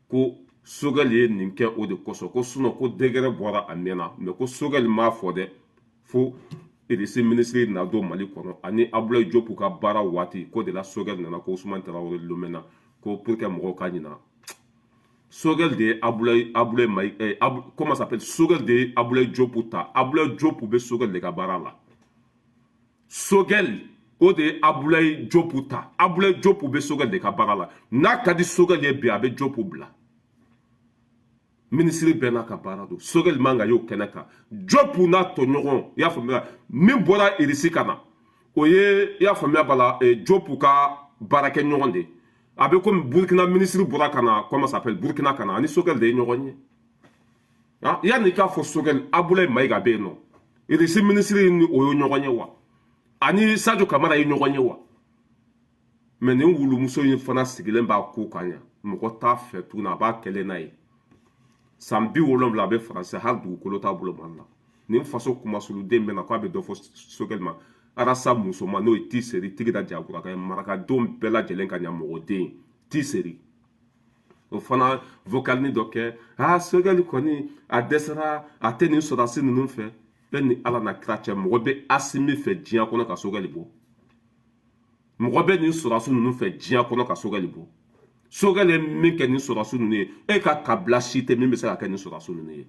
ko Choguel ye nin kɛ o de kosɔn, ko sinon ko degré bɔra a mɛnna. Mais ko Choguel m'a fɔ dɛ, fo Irisi minisiri na don Mali kɔnɔ ani Abdoulaye Diop ka baara waati, ko de la Choguel nana, ko Ousmane Traoré lomɛna, ko pour que mɔgɔw ka ɲina. Choguel de ye Abdoulaye Maï, comment ça s'appelle, Choguel de ye Abdoulaye Diop ta. Abdoulaye Diop bɛ Choguel de ka baara la. Choguel o de ye Abdoulaye Diop ta. Abdoulaye Diop bɛ Choguel de ka baara la. N'a ka di Choguel ye bi, a bɛ Diop bila. Minisiri bɛɛ n'a ka baara don. Choguel man ka y'o kɛnɛ kan. Diop n'a tɔɲɔgɔn, i y'a faamuya, min bɔra Irisi ka na, o ye, i y'a faamuya b'a la, Diop ka baarakɛɲɔgɔn de. A bɛ komi Burukina minisiri bɔra ka na, comment ça s'appelle, Burukina ka na, ani Choguel de ye ɲɔgɔn ye. Yanni i k'a fɔ Choguel, Abdoulaye Maïga bɛ yen nɔ, Irisi minisiri ni o ye ɲɔgɔn ye wa? Ani Sadio Kamara ye ɲɔgɔn ye wa? Mais nin wulumuso in fana sigilen b'a ko kan yan, mɔgɔ t'a fɛ tuguni, a b'a kɛlen n'a ye. San 70 a bɛ Faransi, hali dugukolo t'a bolo Mali la. Nin faso kumasuluden bɛ na k'a bɛ dɔ fɔ Choguel ma. Arasa musoma, n'o ye Tiseri Tigida Diagouraga ye, marakadenw bɛɛ lajɛlen ka ɲamɔgɔden Tiseri, o fana vocalini dɔ kɛ. Aa, Choguel kɔni a dɛsɛra, a tɛ nin sɔrɔdasi ninnu fɛ. E ni Ala na kira cɛ, mɔgɔ bɛ Assimi fɛ diɲɛ kɔnɔ ka Choguel bɔ? Mɔgɔ bɛ nin sɔrɔdasi ninnu fɛ diɲɛ kɔnɔ ka Choguel bɔ? Choguel ye min kɛ nin sɔrɔdasi ninnu ye, e ka kabila si tɛ min bɛ se ka kɛ nin sɔrɔdasi ninnu ye.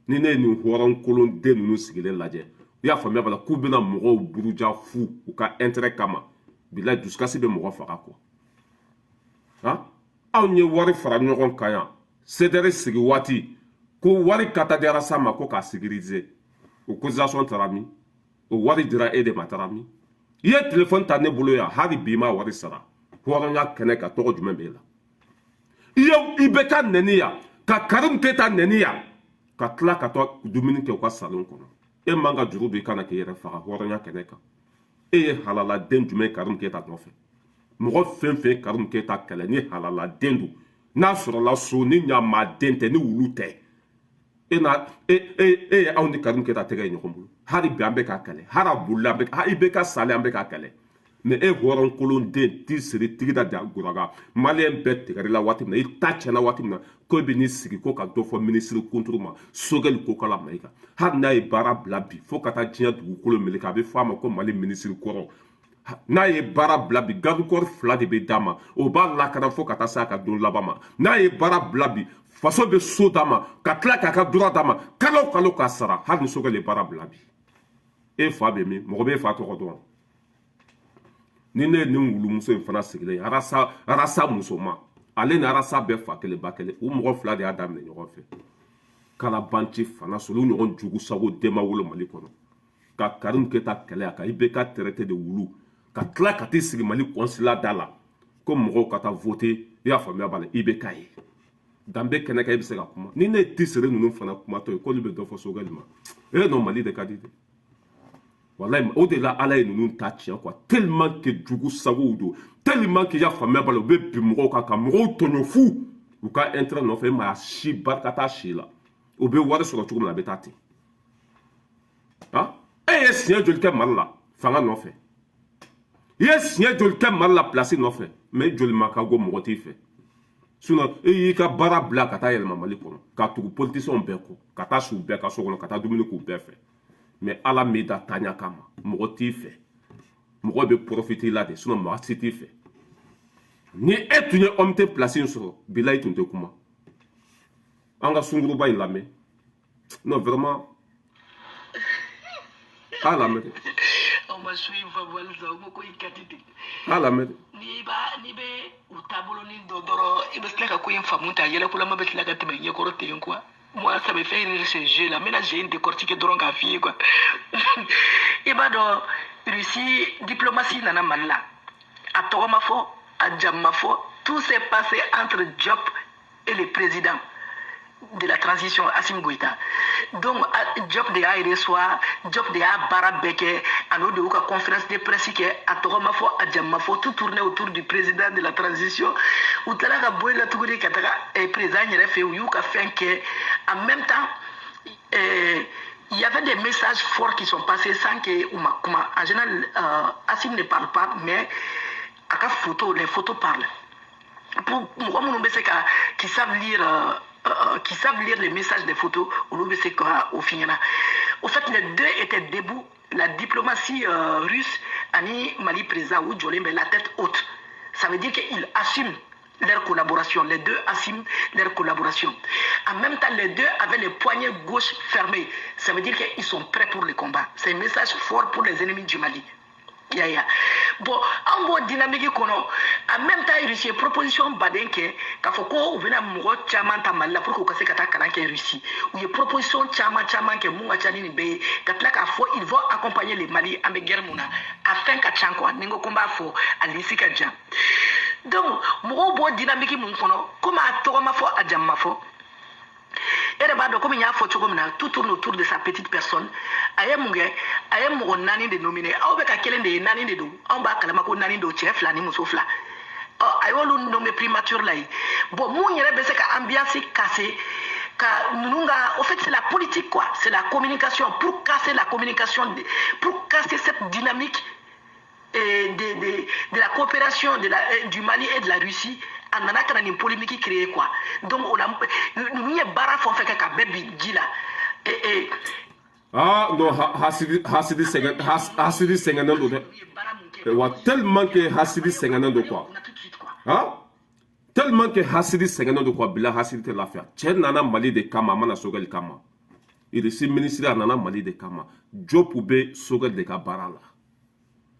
Ni ne ye nin hɔrɔnkolonden ninnu sigilen lajɛ, i y'a faamuya b'a la, k'u bɛna mɔgɔw buruja fu u ka intérêt kama, bilayi dusukasi bɛ mɔgɔ faga kɔ. Han, anw ye wari fara ɲɔgɔn kan yan, CDR sigi waati, ko wari ka taa di Arasa ma ko k'a sécuriser, o cotisation taara min? O wari dira e de ma, taara min? I ye téléphone ta ne bolo yan, hali bi i ma wari sara. Hɔrɔnya kɛnɛ kan, tɔgɔ jumɛn b'e la? I ye i bɛ ka nɛni yan, ka Karim Keita nɛni yan, ka tila ka taa dumuni kɛ u ka salon kɔnɔ. E man ka juru don i kana k'i yɛrɛ faga hɔrɔnya kɛnɛ kan. E ye halaladen jumɛn Karim Keita nɔfɛ? Mɔgɔ fɛn fɛn Karim Keita kɛlɛ ni halaladen don, n'a sɔrɔla so ni ɲamaden tɛ, ni wulu tɛ, e na e e e ye anw ni Karim Keita tɛgɛ ye ɲɔgɔn bolo. Hali bi an bɛ k'a kɛlɛ, hali a bolila an bɛ, i bɛ ka sale, an bɛ k'a kɛlɛ. Mais e hɔrɔnkolonden t'i siri Tigida Diagouraga, maliyɛn bɛɛ tigɛr'i la waati min na, i ta tiɲɛna waati min na, ko e bɛ n'i sigi ko ka dɔ fɔ minisiri kunturu ma, Choguel Kokalla Maïga. Hali n'a ye baara bila bi, fo ka taa diɲɛ dugukolo meleke, a bɛ fɔ a ma ko Mali minisiri kɔrɔ. N'a ye baara bila bi, garde corps fila de bɛ d'a ma, o b'a lakana fo ka taa se a ka don laban ma. N'a ye baara bila bi, faso bɛ so d'a ma, ka tila k'a ka droit d'a ma kalo o kalo k'a sara. Hali ni Choguel ye baara bila bi, e fa bɛ min? Mɔgɔ b'e fa tɔgɔ dɔn? Ni ne ye nin wulumuso in fana sigilen ye, Arasa, Arasa musoma, ale ni Arasa bɛɛ fa kelen ba kelen, u mɔgɔ fila de y'a daminɛ ɲɔgɔn fɛ. Kalabanci fana sɔrɔ, olu ɲɔgɔn jugu sago den ma wolo Mali kɔnɔ. Ka Karim Keita kɛlɛ, a ka IBK traité de wulu, ka tila ka t'i sigi Mali consulat da la ko mɔgɔw ka taa voter, i y'a faamuya b'a la, IBK ye danbe kɛnɛ kan. E bɛ se ka kuma ni ne ye Tisere ninnu fana kumatɔ ye, k'olu bɛ dɔ fɔ Choguel ma. E non, Mali de ka di dɛ, walayi. O de la Ala ye ninnu ta tiɲɛ quoi, tellement que jugu sagow don, tellement que, i y'a faamuya b'a la, u bɛ bin mɔgɔw kan ka mɔgɔw tɔɲɔ fu u ka intérêt nɔfɛ. E ma si barika t'a si la, u bɛ wari sɔrɔ cogo min na, a bɛ taa ten. Han, e ye siɲɛ joli kɛ Mali la fanga nɔfɛ? I ye siɲɛ joli kɛ Mali la place nɔfɛ? Mais joli ma ka go, mɔgɔ t'i fɛ. Sinon e y'i ka baara bila ka taa yɛlɛma Mali kɔnɔ, ka tugu politiciens bɛɛ kɔ, ka taa su bɛɛ ka so kɔnɔ, ka taa dumuni k'u bɛɛ fɛ. Mais Ala m'i da taaɲa kama, mɔgɔ t'i fɛ. Mɔgɔ bɛ profiter la de, sinon mɔgɔ si t'i fɛ. Ni e tun ye homme tɛ place in sɔrɔ, bilayi tun tɛ kuma. An ka sunkuruba in lamɛn. Non, vraiment, a lamɛn dɛ. Aw ma su in faamu halisa, o ko ko i ka di de. A lamɛn dɛ. N'i b'a n'i bɛ u taabolonin dɔ dɔrɔn, i bɛ tila ka ko in faamu ta, yɛlɛkolama bɛ tila ka tɛmɛ ɲɛkɔrɔ ten quoi. Moi, ça me fait rire, ce jeu là. N bɛna jeu in décortiquer dɔrɔn k'a f'i ye quoi. I b'a dɔn, Russie diplomatie nana Mali la, a tɔgɔ ma fɔ, a jamu ma fɔ, tout s'est passé entre Diop et le président. de la transition, Assimi Goïta. Donc Diop de y'a reçoit, Diop de y'a baara bɛɛ kɛ, a n'o de y'u ka conférence de presse kɛ, a tɔgɔ ma fɔ, a jamu ma fɔ, tout tournait autour du président de la transition. U tilala ka bɔ yen la tuguni ka taga président yɛrɛ fɛ yen, u y'u ka fɛn kɛ. En même temps, il y avait des messages forts qui sont passés sans que u ma kuma. En général, Assimi ne parle pas, mais a ka photo, les photos parlent. Pour mɔgɔ minnu bɛ se ka qui savent lire les messages des photos, olu bɛ se ka o f'i ɲɛna. Au fait, les deux étaient debout. La diplomatie russe ani Mali président, u jɔlen bɛ la tête haute. Ça veut dire qu'ils assument leur collaboration. Les deux assument leur collaboration. En même temps, les deux avaient les poignets gauche fermés. Ça veut dire qu'ils sont prêts pour le combat. C'est un message fort pour les ennemis du Mali. Ya ya. Bon, an b'o dynamique kɔnɔ. En même temps, Russie ye proposition baden kɛ k'a fɔ ko u bɛna mɔgɔ caman ta Mali la pour que u ka se ka taa kalan kɛ Russie. U ye proposition caman caman kɛ mun ka ca ni nin bɛɛ ye, ka tila k'a fɔ ils vont accompagner le Mali. An bɛ guerre mun na, a fɛn ka ca quoi. Ni n ko ko n b'a fɔ, a liste ka jan. Donc mɔgɔw b'o dynamique mun kɔnɔ, komi a tɔgɔ ma fɔ, a jamu ma fɔ, e yɛrɛ b'a dɔn, komi n y'a fɔ cogo min na, tout tourne autour de sa petite personne. A ye mun kɛ? A ye mɔgɔ naani de nominé. Aw bɛ ka kelen de ye, naani de don. Anw b'a kalama ko naani don, cɛ fila ni muso fila. Ɔ, a y'olu nommé primature la yen. Bon, mun yɛrɛ bɛ se ka ambiance casser ka ninnu ka, au fait, c'est la politique quoi, c'est la communication. Pour casser la communication, pour casser cette dynamique et de la coopération du Mali et de la Russie, a nana ka na nin polémique créer quoi. Donc o la, ninnu ye baara fɛn o fɛn kɛ ka bɛɛ bin ji la et Ah non, hasidi hasidi sɛgɛn, hasidi sɛgɛnnen don dɛ. Wa tellement que hasidi sɛgɛnnen don quoi, ah, tellement que hasidi sɛgɛnnen don quoi. Bila hasidi tɛ lafiya. Cɛ nana Mali de kama, a mana Choguel kama. Irisi minisiri, a nana Mali de kama. Diop bɛ Choguel de ka baara la,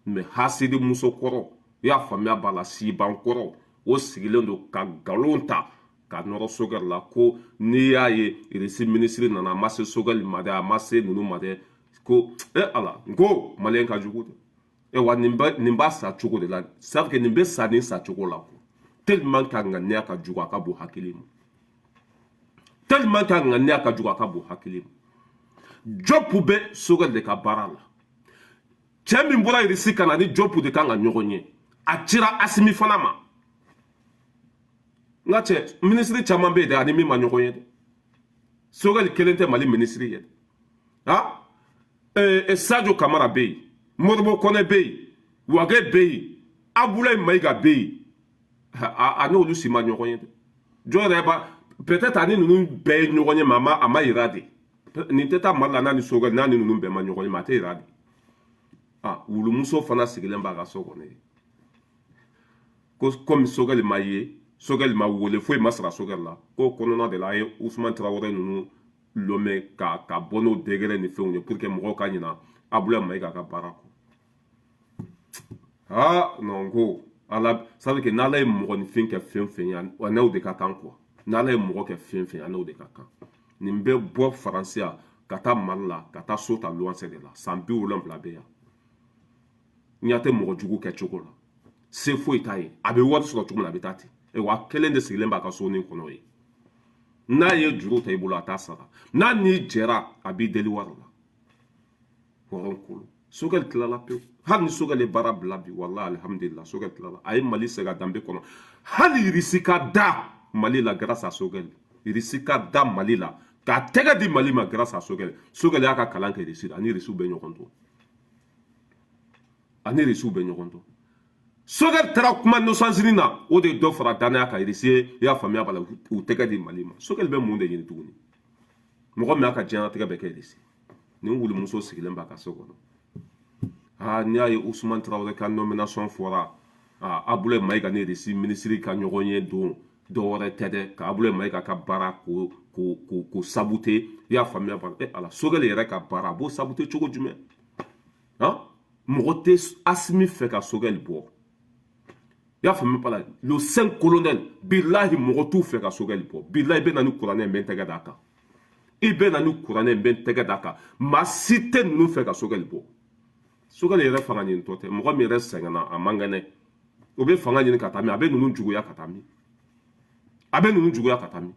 mais hasidi muso kɔrɔ, i y'a faamuya b'a la, siban kɔrɔ, o sigilen don ka nkalon ta ka nɔrɔ Choguel la ko n'i y'a ye Irisi minisiri nana, a ma se Choguel ma dɛ, a ma se ninnu ma dɛ. Ko e ala, n ko maliyɛn ka jugu dɛ. E wa, nin bɛ nin b'a sa cogo de la. C'est que nin bɛ sa nin sa cogo la quoi. Tellement que a ŋaniya ka jugu, a ka bon hakili ma. Tellement que a ŋaniya ka jugu, a ka bon hakili ma. Diop bɛ Choguel de ka baara la. Cɛ min bɔra Irisi ka na ni Diop de kan ka ɲɔgɔn ye, a cira Asimi fana ma. N ka cɛ, minisiri caman bɛ yen dɛ, ani min ma ɲɔgɔn ye dɛ. Choguel kelen tɛ Mali minisiri ye dɛ. Ah, Sadio Kamara bɛ yen, Modibo Kɔnɛ bɛ yen, Wage bɛ yen, Abulayi Mayiga bɛ yen. A n'olu si ma ɲɔgɔn ye dɛ. Jɔn yɛrɛ b'a peut-être ani ninnu bɛɛ ye ɲɔgɔn ye, mais a ma yira de. Nin tɛ taa Mali la n'a ni Choguel n'a ni ninnu bɛɛ ma ɲɔgɔn ye, mais a tɛ yira de. Ah, wulumuso fana sigilen b'a ka so kɔnɔ yen ko komi Choguel ma ye, Choguel ma wele, foyi ma sara Choguel la. Ko kɔnɔna de la, a ye Usman Tarawele ninnu lomɛ ka bɔ n'o degré ni fɛnw ye pour que mɔgɔw ka ɲina Abulayi Mayiga ka baara kɔ. Ah non, ko ala, ça veut dire que n'ala ye mɔgɔninfin kɛ fɛn fɛn ye, a n'aw de ka kan quoi. N'ala ye mɔgɔ kɛ fɛn fɛn ye, a n'o de ka kan. Nin bɛ bɔ Faransi yan ka taa Mali la, ka taa so ta luwanse de la, san 70 bɛ yan. Ɲa tɛ mɔgɔ jugu kɛ cogo la, se foyi t'a ye. A bɛ wari sɔrɔ cogo min na, a bɛ taa ten. Wa kelen de sigilen b'a ka sonin kɔnɔ ye. N'a ye juru ta i bolo, a t'a sara. N'a n'i jɛra, a b'i deli wari la. Hɔrɔn kolo, Choguel tilala pewu. Hali ni Choguel ye baara bila bi, walahi, alihamudulila, Choguel tilala. A ye Mali segin a danbe kɔnɔ. Hali Irisi ka da Mali la grâce à Choguel. Irisi ka da Mali la k'a tɛgɛ di Mali ma grâce à Choguel. Choguel y'a ka kalan kɛ Irisi la, ani Irisiw bɛ ɲɔgɔn dɔn, ani Irisiw bɛ ɲɔgɔn dɔn. Choguel taara kuma Nations Unies na, o de ye dɔ fara danaya kan. Irisi ye, i y'a faamuya b'a la, u tɛgɛ di Mali ma. Choguel bɛ mun de ɲini tuguni? Mɔgɔ min y'a ka diɲɛlatigɛ bɛɛ kɛ Irisi, nin wulumuso sigilen b'a ka so kɔnɔ. Aa, n'i y'a ye Usman Tarawele ka nomination fɔra, aa, Abulayi Mayiga ni Irisi minisiri ka ɲɔgɔn ye don, dɔ wɛrɛ tɛ dɛ, ka Abulayi Mayiga ka baara ko saboter. I y'a faamuya b'a la. E ala, Choguel yɛrɛ ka baara, a b'o saboter cogo jumɛn? Han, mɔgɔ tɛ Asimi fɛ ka Choguel bɔ. I y'a faamuya b'a la, le cinq colonel, bilahi, mɔgɔ t'u fɛ ka Choguel bɔ. Bilahi, i bɛ na ni kuranɛ, n bɛ n tɛgɛ d'a kan. I bɛ na ni kuranɛ, n bɛ n tɛgɛ d'a kan. Maa si tɛ ninnu fɛ ka Choguel bɔ. Choguel yɛrɛ fanga ɲinitɔ tɛ. Mɔgɔ min yɛrɛ sɛgɛnna, a man kɛnɛ, o bɛ fanga ɲini ka taa min? A bɛ ninnu juguya ka taa min? A bɛ ninnu juguya ka taa min?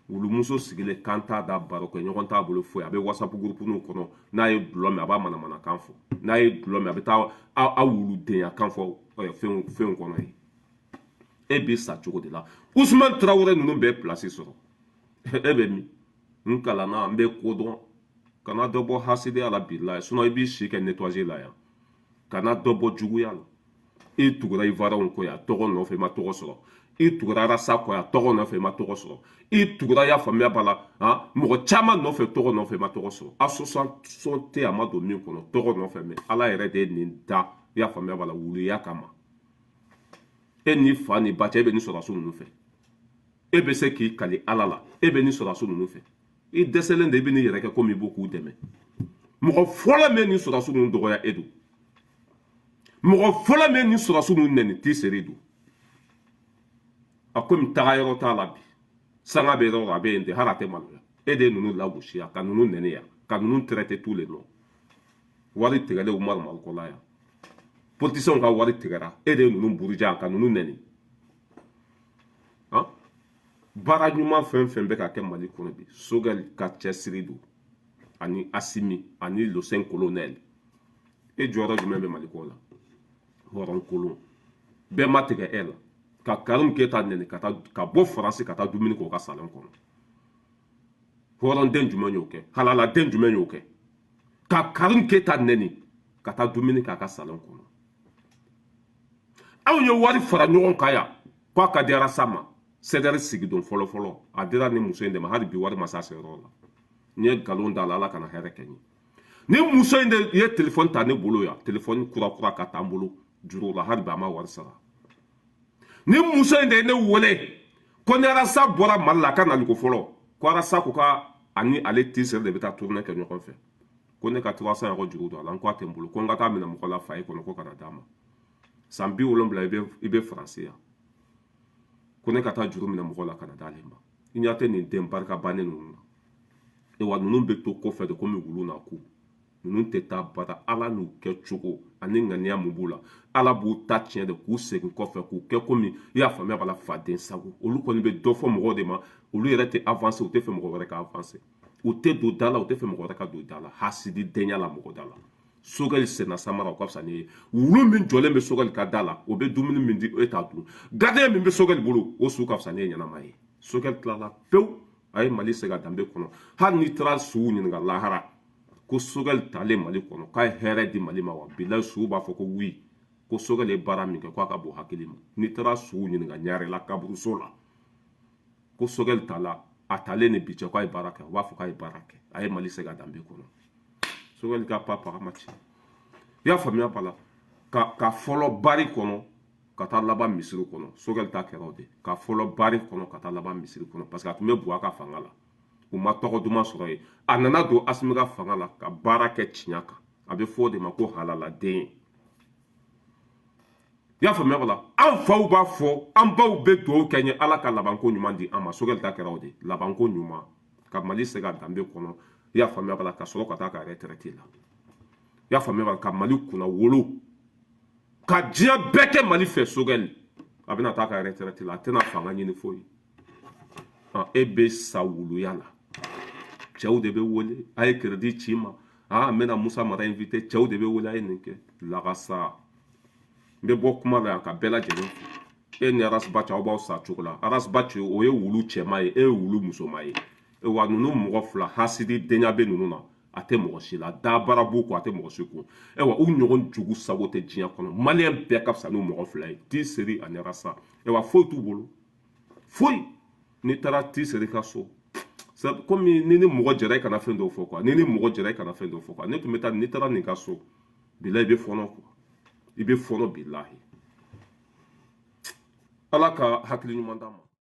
Wulumuso sigilen kan t'a da, baro kɛ ɲɔgɔn t'a bolo foyi. A bɛ WhatsApp groupe kɔnɔ, n'a ye dulɔ min, a b'a manamanakan fɔ. N'a ye dulɔ min, a bɛ taa aw wuludenya kan fɔ fɛnw kɔnɔ yen. E bɛ sa cogo de la. Usumani Tarawele ninnu bɛɛ place sɔrɔ, e bɛ min? N kalanna, n bɛ ko dɔn. Kana dɔ bɔ hasidenya la, bilayi, sinon i b'i si kɛ nettoyer la yan. Kana dɔ bɔ juguya la. I tugura Ivoiriyɛnw kɔ yan tɔgɔ nɔfɛ, i ma tɔgɔ sɔrɔ. I tugura Arasa kɔ yan tɔgɔ nɔfɛ, i ma tɔgɔ sɔrɔ. I tugura, y'a faamuya b'a la, han, mɔgɔ caman nɔfɛ, tɔgɔ nɔfɛ, i ma tɔgɔ sɔrɔ. Association tɛ a ma don min kɔnɔ tɔgɔ nɔfɛ, mais Ala yɛrɛ de ye nin da, i y'a faamuya b'a la, wuluya kama. E ni fa ni ba cɛ, e bɛ ni sɔrɔdasi ninnu fɛ, e bɛ se k'i kali Ala la, e bɛ ni sɔrɔdasi ninnu fɛ. I dɛsɛlen de, i bɛ n'i yɛrɛ kɛ komi i b'o k'u dɛmɛ. Mɔgɔ fɔlɔ min ni sɔrɔdasi ninnu dɔgɔya, e don. Mɔgɔ fɔlɔ min ni sɔrɔdasi ninnu nɛni, t'i seri don. A komi taga yɔrɔ t'a la bi, sanga bɛ yɔrɔ, a bɛ yen de, hali a tɛ maloya. E de ye ninnu lagosi yan, ka ninnu nɛni yan, ka ninnu traiter tous les noms. Wari tigɛlen Umaru Mariko la yan, politiciens ka wari tigɛra, e de ye ninnu buruja yan, ka ninnu nɛni. Han, baara ɲuman fɛn fɛn bɛ ka kɛ Mali kɔnɔ bi, Sogɛli ka cɛsiri don, ani Asimi ani le cinq colonel. E jɔyɔrɔ jumɛn bɛ Mali ko la? Hɔrɔn kolon bɛɛ ma tigɛ e la ka Karim Keyita nɛni, ka taa ka bɔ Faransi ka taa dumuni kɛ o ka salon kɔnɔ. Hɔrɔnden jumɛn y'o kɛ? Halaladen jumɛn y'o kɛ ka Karim Keyita nɛni, ka taa dumuni k'a ka salon kɔnɔ? Anw ye wari fara ɲɔgɔn kan yan k'a ka di Arasa ma. CDR sigidon fɔlɔ fɔlɔ, a dira ni muso in de ma. Hali bi wari ma s'a seyɔrɔ la. N ye nkalon da la, Ala kana hɛrɛ kɛ n ye. Ni muso in de ye telefɔni ta ne bolo yan, telefɔni kura kura ka taa n bolo juru la, hali bi a ma wari sara. Ni muso in de ye ne wele ko ni Arasa bɔra Mali la, a ka naliko fɔlɔ, ko Arasa ko ka ani ale tisere de bɛ taa tournée kɛ ɲɔgɔn fɛ, ko ne ka 300 yɔrɔ juru don a la. N ko a tɛ n bolo, ko n ka taa minɛ mɔgɔ la fa ye kɔnɔ, ko kana d'a ma. San 70 i bɛ Faransi yan, ko ne ka taa juru minɛ mɔgɔ la ka na d'ale ma. I ɲɛ tɛ nin den barika bannen ninnu na wa? Ninnu bɛ to kɔfɛ de komi wulu n'a ku. Ninnu tɛ taa bada. Ala n'u kɛ cogo ani ŋaniya mun b'u la, Ala b'u ta tiɲɛ de k'u segin kɔfɛ, k'u kɛ komi, i y'a faamuya b'a la, faden sago. Olu kɔni bɛ dɔ fɔ mɔgɔw de ma. Olu yɛrɛ tɛ avancer, u tɛ fɛ mɔgɔ wɛrɛ ka avancer. U tɛ don da la, u tɛ fɛ mɔgɔ wɛrɛ ka don da la. Hasidi denya la mɔgɔ da la. Sogɛli senna samara, o ka fisa ni ye. Wulu min jɔlen bɛ Sogɛli ka da la, o bɛ dumuni min di, e t'a dun. Gardien min bɛ Sogɛli bolo, o su ka fisa ni ye ɲɛnama ye. Sogɛli tilala pewu, a ye Mali segin a danbe kɔnɔ. Hali n'i taara suw ɲininka lahara ko Sogɛli talen Mali kɔnɔ, k'a ye hɛrɛ di Mali ma wa, bilayi, suw b'a fɔ ko oui, ko Sogɛli ye baara min kɛ, k'a ka bon hakili ma. N'i taara suw ɲininka Ɲarela kaburuso la ko Sogɛli tala, a talen ni bi cɛ, k'a ye baara kɛ, u b'a fɔ k'a ye baara kɛ, a ye Mali segin a danbe kɔnɔ. Sogɛli ka papa ma ci, i y'a faamuya b'a la, ka fɔlɔ bari kɔnɔ ka taa laban misiri kɔnɔ. Sogɛli ta kɛra o de, ka fɔlɔ bari kɔnɔ ka taa laban misiri kɔnɔ, parce que a tun bɛ Buwa ka fanga la, u ma tɔgɔ duman sɔrɔ yen. A nana don Asimi ka fanga la ka baara kɛ tiɲɛ kan. A bɛ fɔ o de ma ko halaladen, i y'a faamuya b'a la. An faw b'a fɔ, an baw bɛ dugawu kɛ n ye, Ala ka labanko ɲuman di an ma. Sogɛli ta kɛra o de, labanko ɲuman, ka Mali segin a danbe kɔnɔ, i y'a faamuya b'a la, ka sɔrɔ ka taa ka retraite la, i y'a faamuya b'a la, ka Mali kunna wolo, ka diɲɛ bɛɛ kɛ Mali fɛ. Sogɛli a bɛna taa ka retraite la, a tɛna fanga ɲini foyi. E bɛ sa wuluya la. Cɛw de bɛ wele, a ye crédit ci ma, a n bɛna Musa Mara invité. Cɛw de bɛ wele, a ye nin kɛ lagasa. N bɛ bɔ kuma la yan ka bɛɛ lajɛlen fo. E ni Arasiba cɛ, aw b'aw sa cogo la. Arasiba cɛ, o ye wulu cɛman ye, e ye wulu musoman ye wa. Ninnu mɔgɔ fila, hasidi denya bɛ ninnu na, a tɛ mɔgɔ si la. Dabara b'u kɔ, a tɛ mɔgɔ si kun. Ayiwa, u ɲɔgɔn jugu sago tɛ diɲɛ kɔnɔ. Maliyɛn bɛɛ ka fisa n'u mɔgɔ fila ye, ti seri ani Arasa. Ayiwa, foyi t'u bolo, foyi. N'i taara ti seri ka so, komi ni mɔgɔ jɛra, i kana fɛn dɔw fɔ quoi. Ni mɔgɔ jɛra, i kana fɛn dɔw fɔ quoi. Ne tun bɛ taa, n'i taara nin ka so, bilahi, i bɛ fɔɔnɔ quoi, i bɛ fɔɔnɔ, bilahi. Ala ka hakili ɲuman d'an ma.